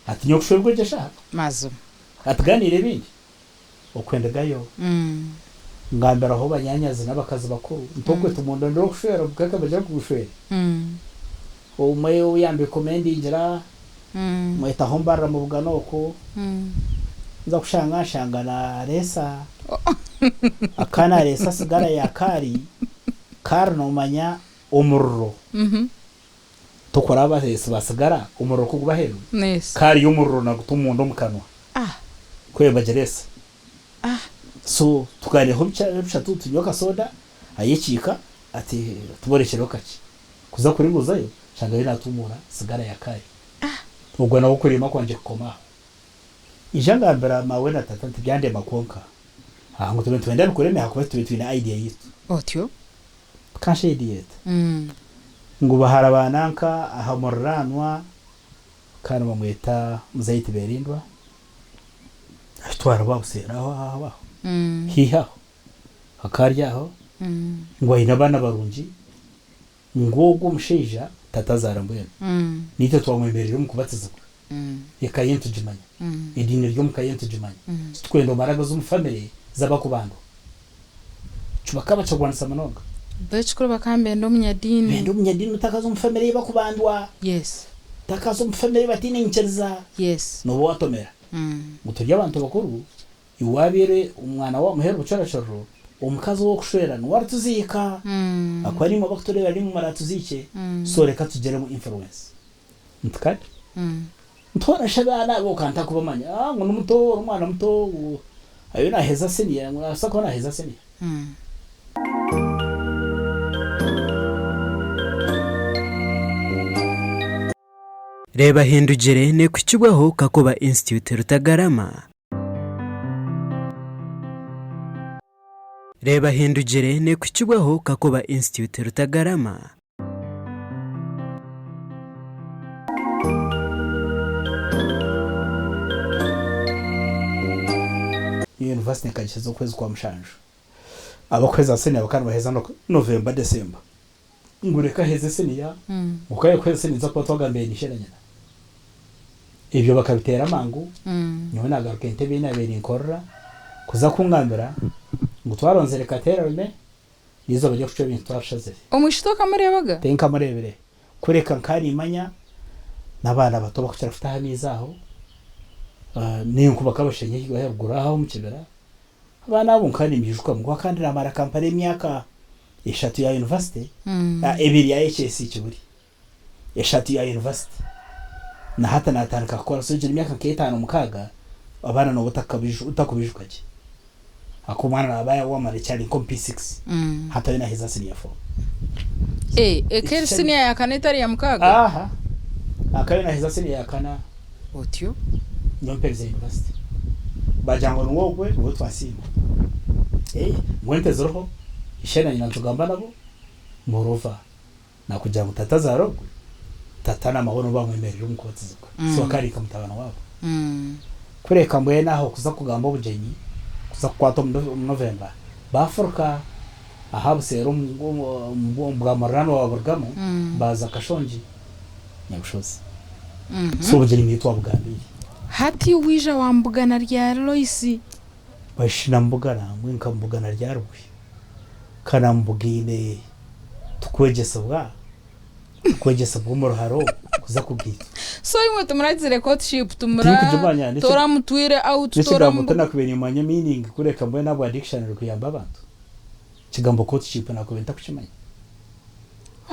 Ati nyowe kushwerwa egyo eshaaha? Mazima. Ati gaaniira ebindi, okwe ndugayo. Ngambiraho banyaanyazi n'abakazi bakuru nti okwe tumundondere okushwera obukeeka bagira kugushwera. Omwe ou yambikomendingira mwetaho mbarira mubugana okwo nza kushanga nshanga nareesa akaba nareesa sigara ya kaari, kaari nomanya omuriro tokora abareesi ba sigara omuriro kuguba aheeru kaari y'omuriro naguta omunda omukanwa kwe bagireesa. So tugaaniireho bishatu tunywa akasoda ayekiika ati tuborekyereho kakye. Kuza kuringuzayo nshanga ariyo naatuumuura sigara ya kare. Ogwo nawe okuriima kwangye kukoma aho. Ija ngambira maawe na tata nti byandema kwonka aha ngu tube nitwenda bikureme ahakuba itwe tube twine idea yaitu. Otyo. Kansha idea eta? Ngu bahara ba nanka aha muriraanwa kandi bamweta Muzei Tiberindwa Ashitwara babuseera aho aho aho haihi aho akarya aho ngu aine abaana barungi ngu ogwo omushaija tata azaara mbwenu naitwe twamwemerera omu kubatizibwa eka ye nitugimanya ediini eri omuka ye nitugimanya titukwenda omare agaze omu family z'abakubandwa ekyo bakaba bakirwanisa munonga. Baijukuru bakaba nibenda omunyadiini. Benda omunyadiini otakaza omu family y'abakubandwa. Yes. Otakaza omu family bataine nyikiriza. Yes. Nooba watomera. Ngu turi abantu bakuru, iwe wabaire omwana wamuheera obucuracuriro, omukazi ow'okushwera niwe arituziika. Ahakuba naimwe abakutureeba naimwe muratuziikye, so reka tugiremu influence. Nti kare. Nti hoona shi abaana abo ka ntakubamanya, ah ngu nimuto, ori omwana muto, ngu ariyo naaheza senior, ngu naabaasa kuba naaheza senior. Reeba Hindugire neekuhikibwaho Kakoba Institute Rutagarama. Reeba Hindugire neekuhikibwaho Kakoba Institute Rutagarama. University nkagiheza okwezi kwa mushanju. Abakuheza senior bakaba nibaheza November, December. Ngu reka aheze senior, ngu ku arikuheza senior ninza kuba twagambire na ishe na nyina. Ebyo bakabiteera amangu, nyowe nagaruka entebe ei nabaire ninkorera, kuza kungambira ngu twaronzire Katerarme, n'eizooba ry'okucwa ebintu twarishazire. Omwishiki tokamureebaga? Tinkamureebire, kureka nkaba nimmanya n'abaana bato bakukira kutaha amaizi aho, n'enku bakaba basheenyi aharuguru aho omu kibira. Abaana abo nkaba nimbijuka ngu kandi naamara Kampala emyaka eshatu ya yunivasite, ebiri ya HSC Kibuli, eshatu ya yunivasite. Na hati naatandika kukora so egyo n'emyaka nk'etaano mukaaga, abaana nooba otakubijuka gye. Ahakuba omwana naaba waamara ekyari nk'omu P6, hati ariyo naaheza siniya four. Eka eri siniya ya kana etari ya mukaaga? Aha, akaba ariyo naaheza siniya ya kana. Otyo. Nyowe mperize university. Bagira ngu niwe ogwe niwe twasiima. Eeh ngu ente ziriho, ishe na nyina nitugamba nabo, moreover nakugira ngu tata azaara ogwe, tata na maawe nibo bamwemerire omu kubatizibwa. So akaba ari nka mutabani waabo. Kureka mbwenu aho kuza kugamba obugyenyi, kuza kukwata omu November, baafuruka aha buseeri omu bwa muriraanwa baburugamu baaza Kashongi. Nyabushozi. So obugyenyi niitwe twabugambiire. Hati waija wambugana ryari Loisi? Bashi namubugana mbwenu nkamubugana ryari bwe? Ka namubugaine tukwegyesibwa, tukwegyesibwa omu ruharo kuza kugaitwa. So imwe timuragizire courtship, Tinkugimanya, timura toramutwire out, n'ekigambo toramubuga. tinakubaire nimanya meaning kureka mbwenu ahabwa dictionary kuyamba abantu. Ekigambo courtship nakubaire ntakukimanya.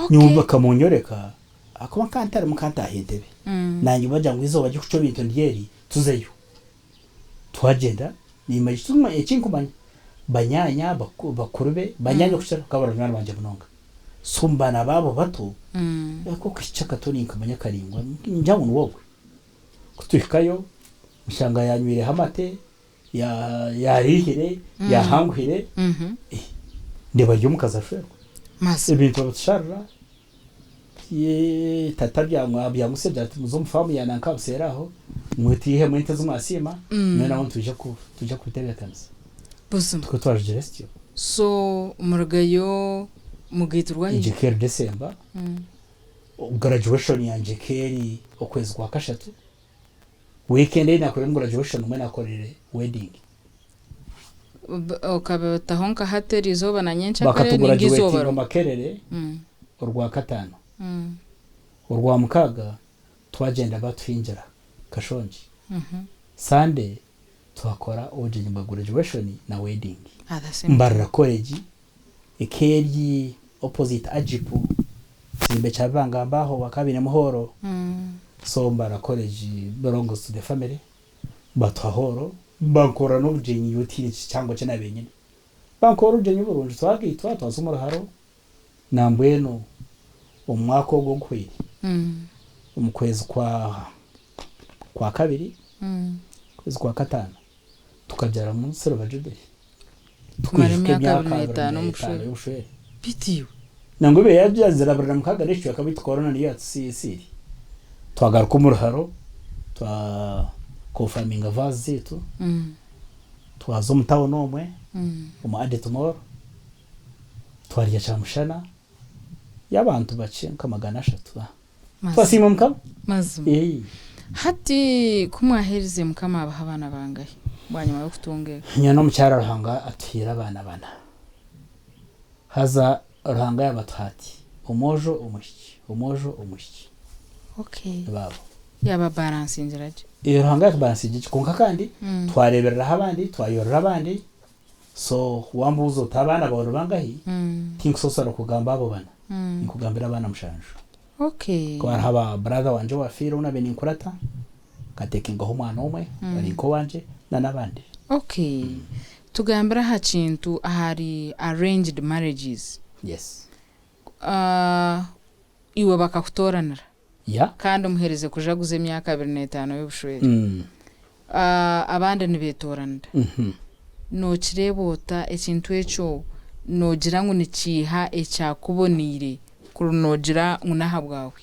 Nyowe bakamunyoreka ahakuba nkaba ntarimu nkaba ntaaha entebe. Nanye bagira ngu eizooba ry'okucwa ebintu niryo eri tuzeyo. Twagyenda nimanya eki nkumanya banyaanya bakuru be, banyaanya okukira bakaba bari banywani bangye munonga. So omu baana baabo bato, aku okuhikya kato ninkamanya karaingwa ningira ngu niwe ogwe. Ku tuhikayo nshanga yanyweireho amate, Yaarihire, yaahanguhire, ndeeba ari omukazi ashwerwa. Ebintu babitusharira, tata byangusya agira ati muze omu faamu ya nanka aha buseeri aho, mwitihemu ente ezi mwasiima, nyowe nawe nitwija kubitebeekanisa. Nikwo twajugire tutyo. So murugayo mugaiturwa hi? Egyo ekaba eri December, graduation yangye ekaba eri okwezi kwa kashatu. Weekend ei nakoreremu graduation nimwo nakorire wedding. Okabataho nka hati eriizooba na nyencakare ninga izooba Bakatugurajuwetinga rimwe? Makerere Orwakataano. Orwamukaaga twagyenda batuhingira Kashongi. Sunday twakora obugyenyi bwa graduation na wedding. At the same time. Mbarara College eka eri opposite Agip, ekizimbe kya Bibangamba aho bakaba bainemu hall. So Mbarara College belongs to the family. Batuha hall bankorera n'obugyenyi otiine kihango ki naabaire nyine. Bankorera obugyenyi burungi twagaitwa twaza omu ruharo nambwenu omu mwaka ogwo oguhweire omu kwezi kwa Kwakabiri, kwezi kwa Kataano tukagyaramu Silver Jubilee Kumara tukwijuka emyaka emyaka abiri abiri n'etaano omu n'etaano bushwere. y'obushwere. Beitu iwe. Nangwa ebiro yabyazire 26 n'ekicweka beitu corona niyo yatusiisiire. Twagaruka omu ruharo twa confirminga vows zaitu twaza omu town omwe omu Adet Mall twarya kyamushana y'abantu bakye nka 300. Mazima. Twasiima Mukama. Mazima. Ee. Hati ku mwaherize Mukama abaha abaana bangahi bwanyima y'okutunga eka? Nyowe n'omukyara Ruhanga atuhaire abaana bana. Haza Ruhanga yabatuha ati, omwojo omwishiki, omwojo omwishiki. Okay. Nibaabo. Yababalansingira gye. Ee, Ruhanga yatubalansingira gye kwonka kandi twareebereraho abandi, twayorora abandi. So wambuuza oti abaana baawe ni bangahi, tinkusosola kugamba abo bana, ninkugambira abaana mushanju. Okay. Kuba hariho aba brother wangye owafiire ou naabaire ninkurata, nkatekingaho omwana omwe ori nk'owangye na n'abandi. Okay. Tugambire aha kintu ahari arranged marriages. Yes. Ah, iwe bakakutooranira Yeah. kandi omuherize kujaguza emyaka 25 y'obushwere. Ah, abandi nibeetooranira. Nookireeba ota ekintu ekyo noogira ngu nikiiha ekyakuboneire kuri noogira ngu n'ahabwawe?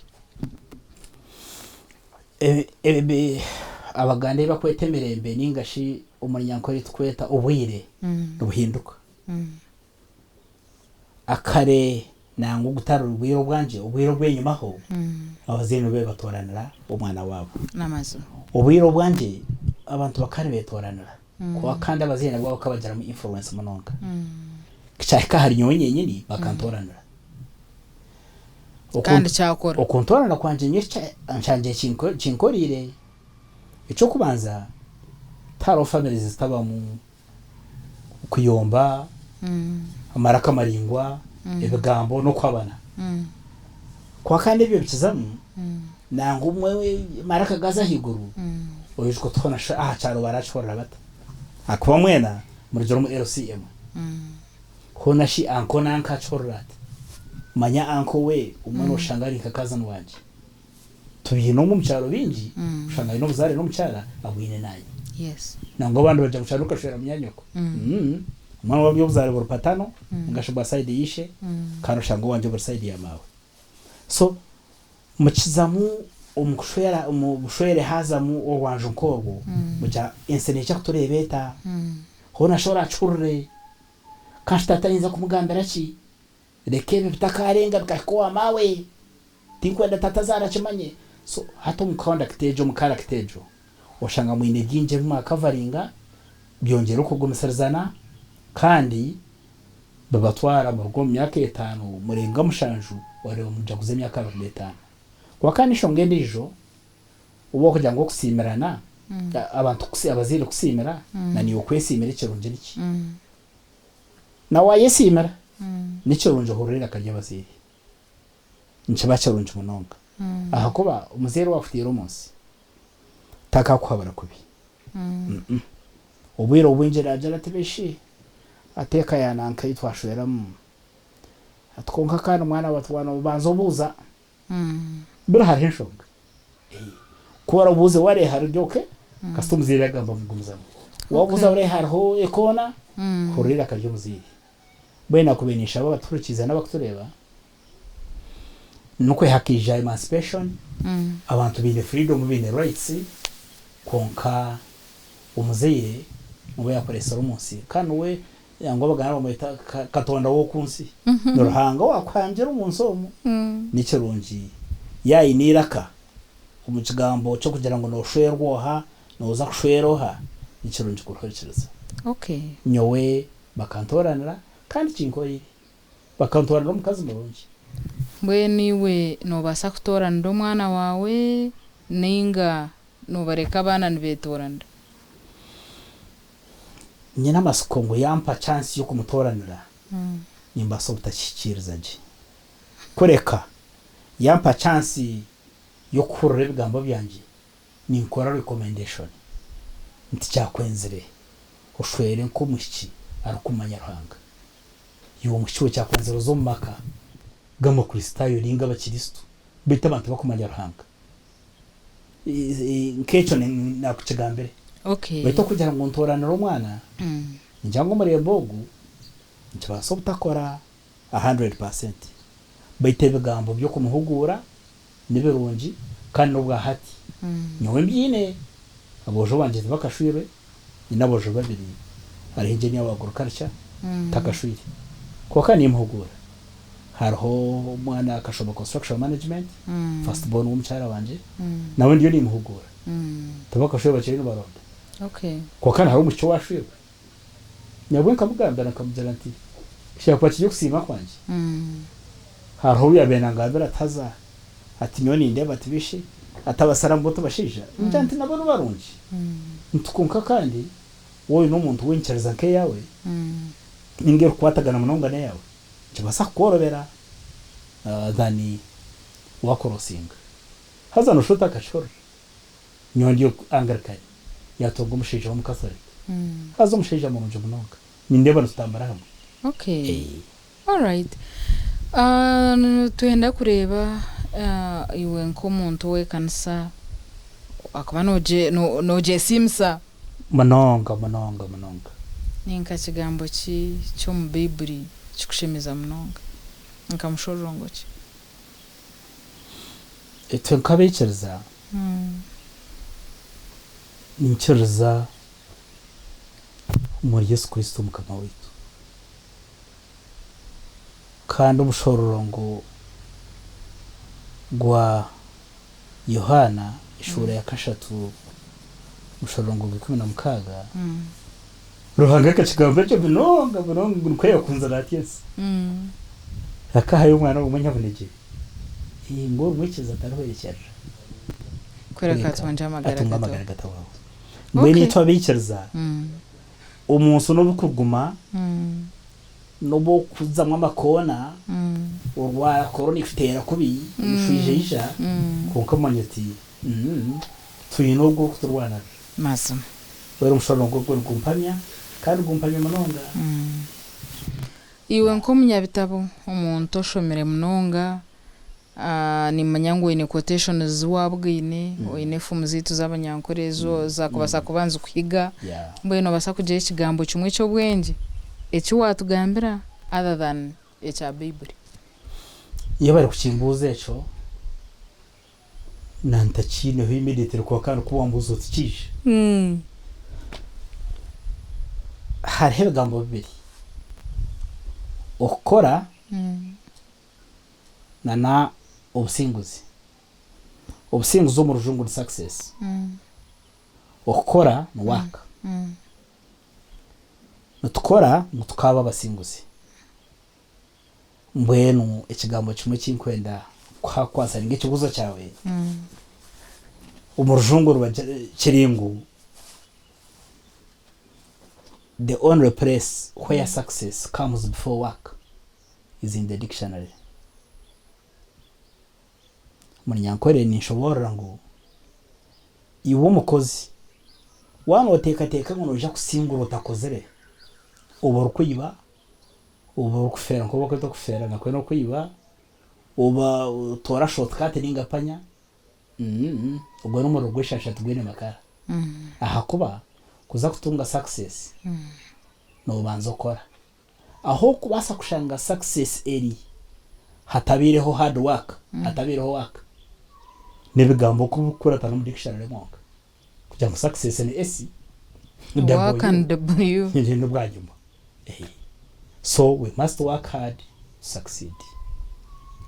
Ebi Abaganda ebi bakweta emirembe ninga shi omu Runyankore tukweta obwire nibuhinduka. Akare nangwa ogutari bwire obwangye, obwire obw'enyimaho, abazaire nibo bebatoranira omwana waabo. N'amazima. Obwire obwangye abantu bakaba nibetoranira kwonka kandi abazaire nabwo bakaba bagiramu influence munonga. Kyahika ahari nyowe nyenyini bakantoranira. Kandi kyakora. Okuntoorana kwangye nyowe nshangire kinkoreire. Eky'okubanza tihariho families ezitabamu okuyomba, amaraka maraingwa, ebigambo n'okuhabana. Kwonka kandi ebyo bikizamu nangwa obumwe amaraka gaza ahaiguru oijuka oti hoona shi aha kyaro barakihurira bata? Ahakuba mwena murugire omu LC emwe. Hoona shi anko nanka akihurira ata? Manya anko we obumwe noshanga ari nka cousin wangye. Tubiine omu omukyaro bingi oshanga aine obuzaare n'omukyara abwine nanye. Nangwa abandi bagira ngu kyarugye okashwera munyanyoko. Obumwe nibuba buri obuzaare buri patano ninga shi bwa side ya ishe kandi oshanga owangye buri side ya maawe. So mukizamu omu kushwera omu bushwere hazamu orwanju nk'orwo mugira ensi neija kutureeba eta? Hoona shi orakihurire? Kandi shi tata nyinza kumugambira ki? Reka ebi bitakarenga bikahika owa maawe. Tinkwenda tata aze arakimanye. So hati omu conduct egyo, omu character egyo, oshanga mwine bingi ebi mwakavaringa, byongyera okugumisirizana kandi bibatwara muruga omu myaka etaano murenga mushanju oreeba mujaguza emyaka 25. Kwonka kandi enshonga endiijo, obu wakugira ngu okusiimirana, abantu abazaire kusiimira na naiwe kwesiimira ekirungi niki? Na waayesiimira, nikirungi ohurire eiraka ry'abazaire. Nikiba kirungi munonga ahakuba omuzaire owaakutaire omu nsi takakuhabura kubi. Obwire obwingi naagira ati, Bishi, ati eka ya nanka ei twashweramu, ati kwonka kandi mwana wa waaba noobanza obuuza. Biri hariho enshonga. Ku orabuuze wareeba hari okay, kasita omuzaire yagamba mugumizamu. Wabuuza oreeba hariho ekoona, hurira eiraka ry'omuzaire. Mbwenu nakubaire ninshaba abatuhurikiize n'abakutureeba, nikwe hakaija emancipation, abantu baine freedom baine rights, kwonka omuzaire niwe yakureetsire omu nsi kandi niwe nangwa Abaganda bamweta Katonda w'oku nsi, ni Ruhanga owakuhangire omu nsi omu. Ni kirungi yaayine eiraka omu kigambo ky'okugira ngu nooshwerwa oha, nooza kushwera oha, ni kirungi kurihurikiriza. Okay. Nyowe bakantooranira kandi kinkoreire. Bakantooranira omukazi murungi. Mbwenu iwe noobaasa kutooranira omwana waawe nainga noobareka abaana nibeetooranira? Nyine amatsiko ngu yampa chance y'okumutooranira nimbaasa obutakihikiiriza gye. Kureka yampa chance y'okuhurira ebigambo byangye ninkora recommendation nti kyakwenzire oshwere nk'omwishiki arikumanya Ruhanga. Iwe omwishiki we kyakwenzire oze omu maka g'Amakristaayo nainga Abakiristo beitu abantu bakumanya Ruhanga. Nk'ekyo nakukigambire. Okay. Beitu okugira ngu ntooranire omwana ningira ngu omurembe ogu nikibaasa obutakora 100%. Beitu ebigambo by'okumuhuguura nibirungi kandi n'obwahati nyowe mbyine. Aboojo bangye tibakashwirwe, nyine aboojo babiri hariho engineer wa agriculture takashwire kwonka nimuhuguura. Hariho omwana akashoma construction management first born w'omukyara wangye nawe ndiyo nimuhuguura. Tibakashwirwe bakiriyo nibaronda kwonka hariho omwishiki owashwirwe Nabwo nkamugambira nkamugira nti, Kyakuba kiri okusiima kwangye. Hariho obu yaabaire nangambira ati, Haza ati nyowe nindeeba ati bishi ati abasiramu bo tibashaija? Ngira nti nabo nibarungi. Nti kwonka kandi waaba oine omuntu w'enyikiriza nk'eyaawe ninga erikukwatagana munonga n'eyaawe, nikibaasa kukworobera than waakurosinga. Haza noshusha otakakihurira. Nyowe ndi Anglican, yaatunga omushaija w'Omucatholic. Haza omushaija murungi munonga. Nindeeba nitutambura hamwe. Okay. Alright. Nitwenda kureeba iwe nk'omuntu ow'ekanisa akuba noogyesiimisa. Munonga, munonga, munonga. Ni nka kigambo ki ky'omu Baiburi kikushemeza munonga? Nka mushororongo ki? Itwe nk'abaikiriza, niinyikiririza omuri Yesu Kristo Mukama waitu. Kandi omushororongo gwa Yohaana eshuura ya kashatu omushororongo gwa 16, Ruhanga akakigamba ekyo munonga munonga ngu nikwo yakunzire atyo ensi. Akahayo omwana we omwe nyabunegye, ngu orimwikiriza atarihwerekyerera, Kureka kureka atungye amagara atunge amagara agatahwaho. agatahwaho. Mbwenu Okay. itwe abaikiriza, omu nsi n'obu kuriguma, n'obu okuzamu amakoona, orwara korona ekuteera kubi, emishwija eija, kwonka omanya oti twine ogwo orikuturwanirira. Mazima. Mbwenu omushororongo ogwo nigumpamya kandi gumpamya munonga. Iwe nk'omunyabitabo, omuntu oshomire munonga, nimanya ngu oine quotations ezi waabugaine, oine efumu zaitu z'abanyankore ezo ezaakubaasa kuba nizikuhiga, mbwenu noobaasa kugira ekigambo kimwe eky'obwengye eki waatugambira other than ekya Baiburi? Iyo barikukimbuuza ekyo, Nantakiineho immediately kwonka ku wambuuza oti kiija. Hariho ebigambo bibiri, okukora nana obusinguzi. Obusinguzi omu rujungu ni success, okukora ni work. Nitukora ngu tukaaba abasinguzi. Mbwenu ekigambo kimwe eki nkwenda kuha kuansaringa ekibuuzo kyawe, omu rujungu kiri ngu the only place where success comes before work is in the dictionary. Omu Runyankore ninshoboorora ngu iwe omukozi waaba nooteekateeka ngu noija kusingura otakozire, oba orikwiba, Oba orikufeera nk'oku barikweta okufeera nakwo n'okwiba, oba otoora short cut ninga panya, ogwo n'omuriro gw'eshasha tigwine makara. Ahakuba kuza kutunga success nobanza okora. Ahu orikubaasa kushanga success eri hatabaireho hard work, hatabaireho work, n'ebigambo okubikuratana omu dictionary mwonka. Kugira ngu success ni S, Work and W. N'obwanyima. So we must work hard to succeed.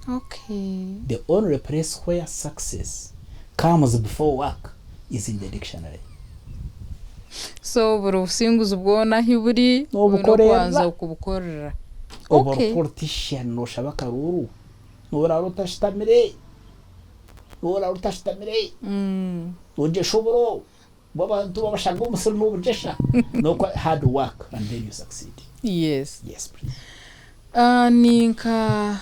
Okay. The only place where success comes before work is in the dictionary. So buri businguzi bwona ahi buri oine Nobukorerera. okubanza okubukorera. Oba ori Okay. politician noshaba akaruuru, noraara otashutamire, noraara otashutamire, nogyesha oburo bw'abantu babashanga omu musiri nobugyesha, nokora hard work and then you succeed. Yes. Yes please. Ah, ni nka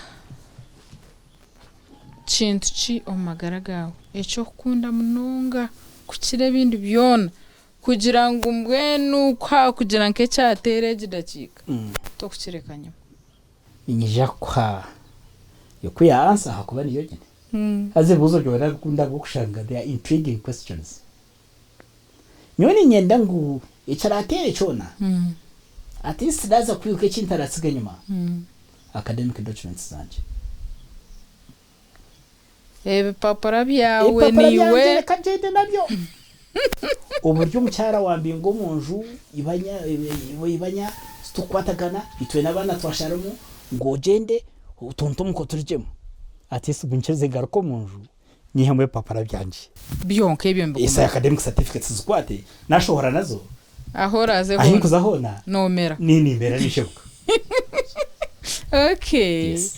kintu ki omu magara gaawe eki orikukunda munonga kukira ebindi byona kugira ngu mbwenu ku haakugira nk'ekyateera egi dakiika tokukireka nyima? Niinyija kukuha ekuya answer ahakuba niyo nyine. Haza ebibuuzo byawe nabikunda ahabw'okushanga they are intriguing questions. Nyowe niinyenda ngu ekiraateere kyona, at least naaza kwiruka eki ntaratsiga enyima, academic documents zangye. Ebipapura byawe Ebipapura byangye niiwe. reka ngyende nabyo. Oburyo omukyara wambinga omu nju, ibanya, ibanya titukukwatagana, itwe n'abaana twasharamu ngu ogyende otuntu omuka oturugyemu. At least ngu ngaruke omu nju nyihemu ebipapura byangye. Byonka ebyo Esa mbigumire. academic certificates zikwate, nashohora nazo, Ahu oraaze ahi hoona nkuza hoona noomera. nimbera ninshebuka. Okay. Yes.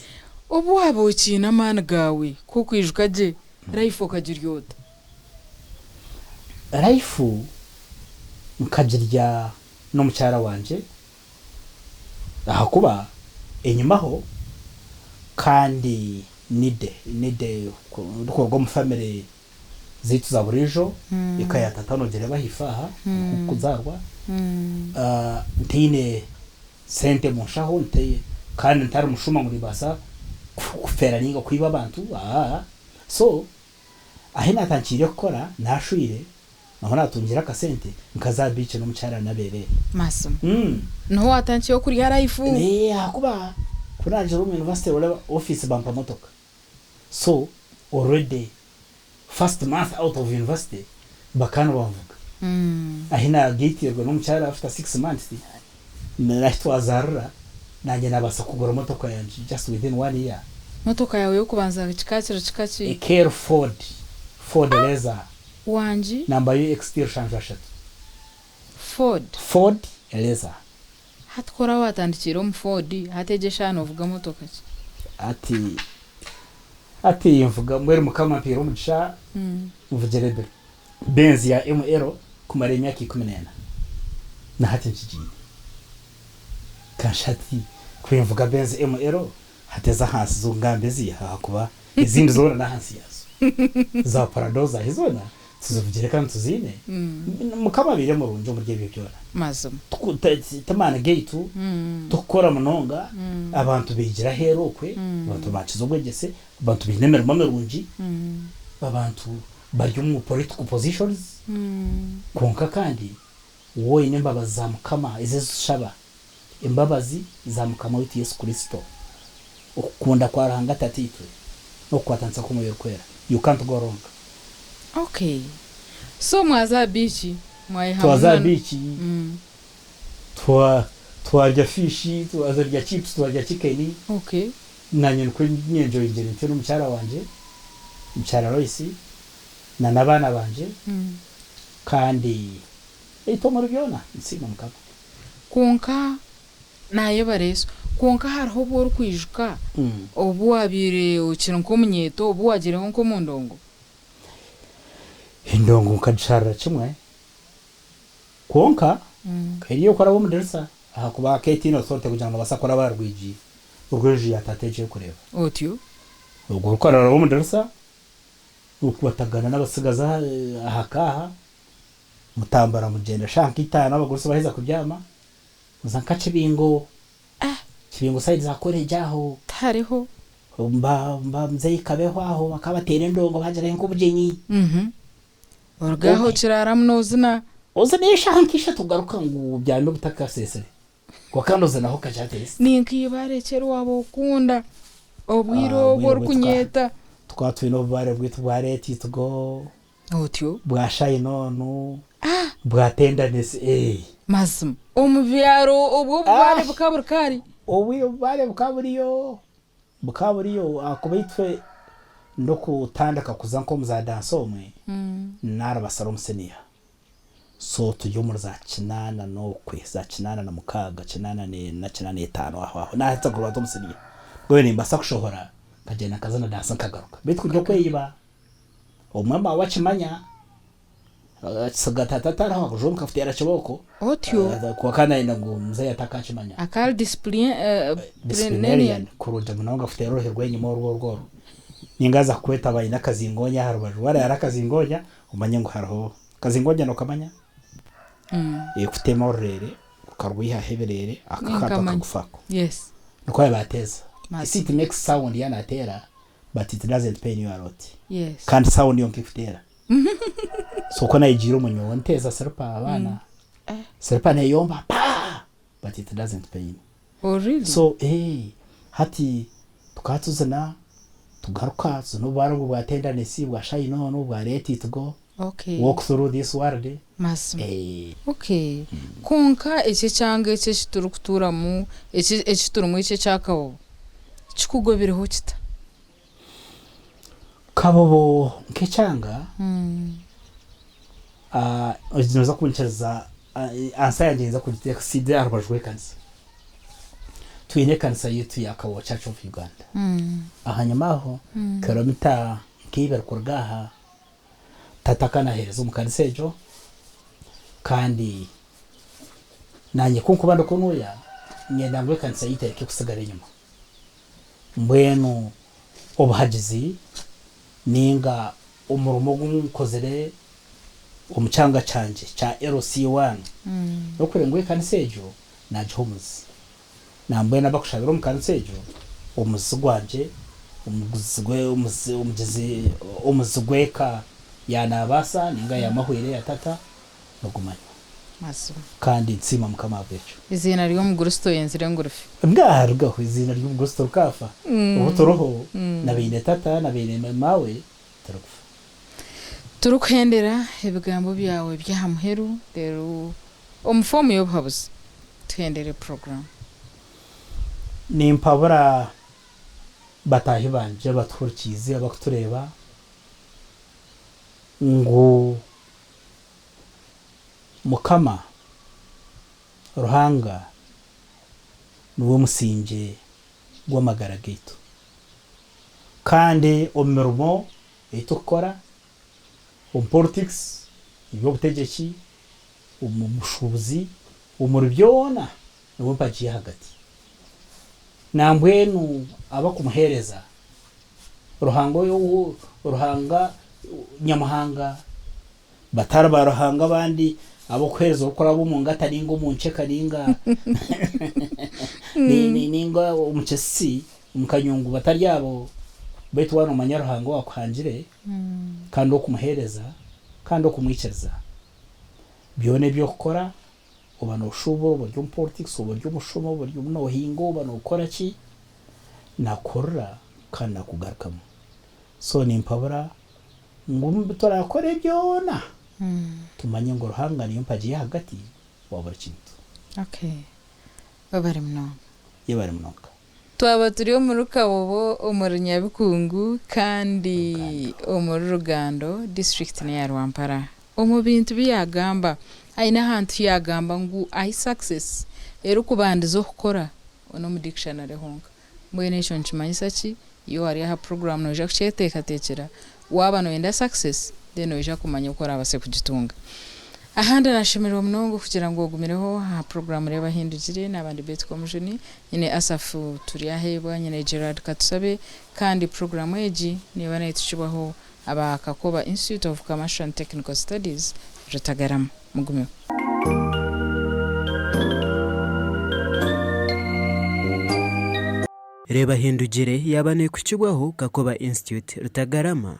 Obu waaba okiine amaani gaawe k'okwijuka gye life okagirya ota? Life nkagirya n'omukyara wangye ahakuba enyimaho kandi nide nide ndikuruga omu family zaitu za buriijo eka ya tata nogireeba ahaifo aha ahu kuzaarwa ntaine sente omu nshaho kandi ntari mushuma ngu nimbaasa kufeera ninga kwiba abantu so ahi natandikiire kukora nashwiire Naho naatungire akasente nkaza aha biiki n'omukyara n'abeereere. Mazima. Niho waatandikire okurya life? Eeh ahakuba ku naagiire omu university oreba office bampa motoka. So already first month out of university bakaba nibanvuga. Ahi naagaitirwe n'omukyara after 6 months n'ahi twazaarira naanye naabaasa kugura motoka yangye just within one year. Motoka yaawe y'okubanza kikaba kiri kika ki? Ekeri Ford, Ford Laser. Wangi. Namba yo XT rushanju ashatu. Ford. Ford Laser. Hati ku oraba watandikiire omu Ford, hati egi eshaaha novuga motoka ki? Hati hati nvuga mbwenu Mukama ampaire omugisha nvugire Benz ya ML kumara emyaka 14 na hati nkigiine. Kanshi hati ku nvuga Benz ML hati ez'ahansi zo ngambe ziiha ahakuba ezindi zoona n'ahansi yaazo. Za Prado zaahi zoona tuzivugire kandi tuziine. Mukama abaire murungi omuri ebyo byona. Mazima. Ti maani gaitu, tikukora munonga, abantu baigira aheeru okwe, abantu baakiza obwegyese, abantu baine emirimo mirungi, abantu bari omu political positions, kwonka kandi waaba oine embabazi za Mukama ezi ezitushaba, Embabazi za Mukama waitu Yesu Kristo, okukunda kwa Ruhanga Tataitwe, n'okukwatanisa kw'Omwoyo Orikwera. You can't go wrong. Okay. So mwaza aha beach mwayihamu Twaza aha na. beach, twa twarya fish, twazarya chips, twarya chicken. Nanye nikwo nyenjoyingire ntyo n'omukyara wangye, omukyara Lois, na n'abaana bangye. Kandi itwe omuri byona nsiima Mukama. Kwonka naayebare Yesu. Kwonka hariho obu orikwijuka obu waabaire okiri nk'omunyeeto obu waagiireho nk'omu ndongo? Endongo nkagisharira kimwe kwonka eriyo okuraba omu dirisa ahakuba aketiina authority kugira ngu nobaasa kuraba aha rwigi rw'enju ya taata egyo erikureeba. Otyo. Ogwo orikuraba omu dirisa okubatagana n'abatsigazi aha kaaha mutambura mugyenda shaaha nka itaano abagurusi baheza kubyama muza nka Kibingo, Kibingo side za college aho. Tihariho. Mba mba mzei Kabeho aho bakaba bateera endongo bagirayo nk'obugyenyi. Oruga aho okiraaramu noozina. Ozina eshaaha nka ishatu ogaruka ngu obyame butakaseesire. Kwonka nozinaho kakye at least. Ni nka eibaare ki eri waaba okunda obwire obwo orikunyeeta? Tukaba twine obubaare bwaitu bwa let it go. Otyo. Bwa shine on, bwa tenderness eeh. Mazima omu byaro obwo obubaare bukaba buri kari? Obwire obubaare bukaba buriyo, bukaba buriyo ahakuba itwe ndikutandika kuza nk'omu za dance omwe, narabasara omu senior. So turi omuri za kinaana n'okwe, za kinaana na mukaaga, kinaana n'ena, kinaana n'etaano aho aho. Naaheza kurubaata omu siniya, mbwenu nimbaasa kushohora nkagyenda nkaza na dansi nkagaruka. Beitu kuri okweyiba, obumwe maawe akimanya, akisiga tata atariho akajwa nkakuteera kibooko. Otyo. Kwonka nayenda ngu muzeeyi atakakimanya. Akari disciplinarian. Disciplinarian kurungi munonga kuteera oruhi rw'enyima orwo orwo orwo. Ninga aza kukweta aba aine akazingonya aha rubaju. Wareeba hariho akazingonya omanye ngu hariho Kazingonya nokamanya? Kutema orureere okarwihaho ebireere aka kantu Ninkamanya. akagufako. Yes. Nikwo bateeza. Mazima. You see it makes sound ya nateera but it doesn't pain you a lot. Yes. Kandi sound yonka ekuteera. So ku nayigiire omu nyowe nteeza siripa abaana. Siripa neyomba paa but it doesn't pain. Oh really? So eh hati tukaba tuzina tugaruka tuzina obubara obwo bwa tenderness bwa shine on bwa let it go. Okay. Walk through this world. Mazima. Eh. Okay. Kwonka eki ekyanga eki eki turikutuuramu, eki eki turimu eki ekya kabobo, kikugobireho kita? Kabobo nk'ekyanga, ah, noza kunkiriza, ansa yangye ninza kugiteeka side aha rubaju rw'ekanisa. Twine ekanisa yaitu ya Kabobo Church of Uganda. Ahanyima aho, kilomita nk'eibiri kuruga aha, Tata akaba naaheereza omu kanisa egyo, kandi naanye ku nkuba ndi kunuya, nyenda ngu ekanisa yaitu ereke kutsigara enyima. Mbwenu obuhagizi nainga omurimo ogu nkozire omu kyanga kyangye kya LC1 n'okureeba ngu ekanisa egyo naagiha omuzi. Nambwenu abakushabira omu kanisa egyo, omuzi gwangye, omuzi gw'eka ya Naabaasa nainga ya Mahwire ya tata nigumanywa. Mazima. Kandi nsiima Mukama ahabw'ekyo. Eiziina ry'Omugristo oyenzire ngu rife. Bwarugaho eiziina ry'Omugristo rikaafa. Obu turiho na beine tata na beine maawe turikufa. Turikuhendera ebigambo byawe by'aha muheru reero omu foomu y'obuhabuzi. Tuhendere puroguraamu. Nimpabura bataahi bangye abatuhurikiize, abakutureeba ngu Mukama Ruhanga niwe musingye gw'amagara gaitu. Kandi omu mirimo ei turikukora, omu politics, eby'obutegyeki, omu bushuubuzi, omuri byona niwe mpagi y'ahagati. Nambwenu abakumuheereza, Ruhanga ou Ruhanga Nyamuhanga, batari baaruhanga abandi ab'okuheereza orikuraba omu ngata nainga omu nkyeka nainga nainga omu kisisi, omu kanyungu, batari abo, beitu waaba noomanya Ruhanga owaakuhangire kandi okumuheereza kandi okumwikiriza. Byona ebi orikukora, oba nooshuubura, oba ori omu politics, oba ori omushuma, oba ori noohinga, oba nookora ki, naakuhurira kandi naakugarukamu. So nimpabura ngu omu bi turaakore byona, tumanye ngu Ruhanga niyo mpagi y'ahagati wa buri kintu. Okay. Webare munonga. Yebare munonga. Twaba turi omuri Kabobo omuri Nyabikungu kandi omuri Rugando district neya Rwampara. Omu bintu bi yagamba haine ahantu yagamba ngu ahi success erikubandiza okukora n'omu dictionary honka. Mbwenu ekyo nikimanyisa ki? Iwe wari aha program noija kukyeteekateekyera waaba noyenda success then noija kumanya oku orabaase kugitunga. Ahandi nashemererwa munonga okugira ngu ogumireho aha program Reeba Hindugire naaba ndi Betty Komujuni nyine Asaph Turyaheebwa nyine Gerald Katusabe kandi program egi neeba netukibwaho aba Kakoba Institute of Commercial and Technical Studies Rutagarama. Mugumeho. Reeba Hindugire yaaba neekuhikibwaho Kakoba Institute Rutagarama.